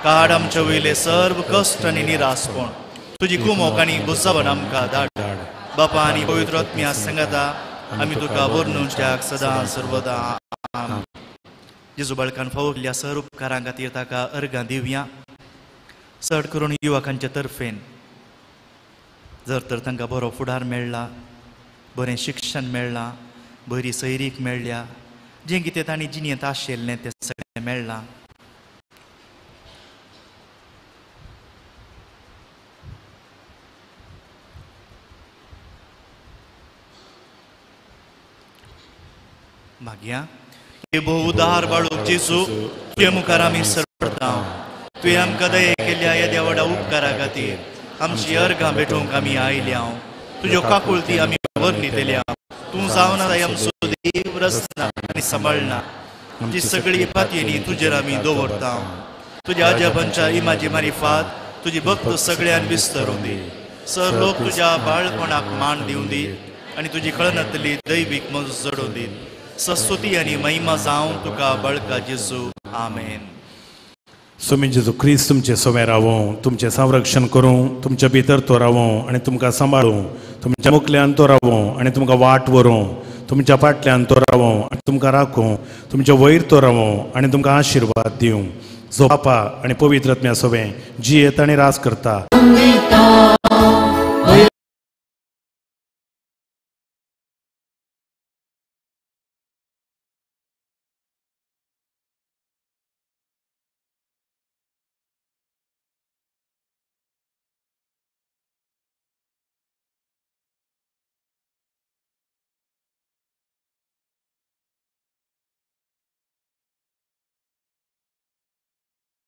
काड आमच्या वयले सर्व कश्ट आनी निरासपण, तुजी कुमोक आनी बुजावण आमकां धाड. बापा आनी पवित्र आत्म्या सांगाता आमी तुका वर्णूंच्याक सदां सर्वदा. आमेन. जेजू बाळकान फावो केल्ल्या सर उपकारां खातीर ताका अर्गां दिवया. चड करून युवकांचे तर्फेन जर तर तांकां बरो फुडार मेळ्ळा, बरें शिक्षण मेळ्ळां, बरी सैरीक मेळ्ळ्या, जें कितें तांणी जिणेंत आशिल्लें तें सगळें मेळ्ळां. मागया हे भोव उदार बाळूक जेजू, तुजे मुखार आमी सरपडटा. तुवें आमकां दये केल्ल्या येद्या व्हडा उपकारा खातीर आमची अर्गां भेटोवंक आमी आयल्या. तुज्यो काकुळती आमी वर्णितल्या. तूं जावन आतां आमचो देव रचना आनी सांबाळना. आमची सगळी पातयेनी तुजेर आमी दवरता. तुज्या आजबांच्या इमाजी मारिफात तुजी भक्त सगळ्यान विस्तरून दी. सर लोक तुज्या बाळपणाक मान दिवं दी आनी तुजी कळनातली दैवीक मज जडोवन दी. सस्तुती आनी महिमा जावं तुका बाळका जेजू. आमेन. स्वामी जेजू क्रिस्त तुमचे सोवे रावों, तुमचें संरक्षण करूं, तुमच्या भितर तो रावों आनी तुमकां सांबाळूं, तुमच्या मुखल्यान तो रावों आनी तुमकां वाट व्हरूं, तुमच्या फाटल्यान तो रावों आनी तुमकां राखूं, तुमच्या वयर तो रावों आनी तुमकां आशिर्वाद दिवं. जो बापा आनी पवित्र आत्म्या सोवे जियेत आनी राज करता.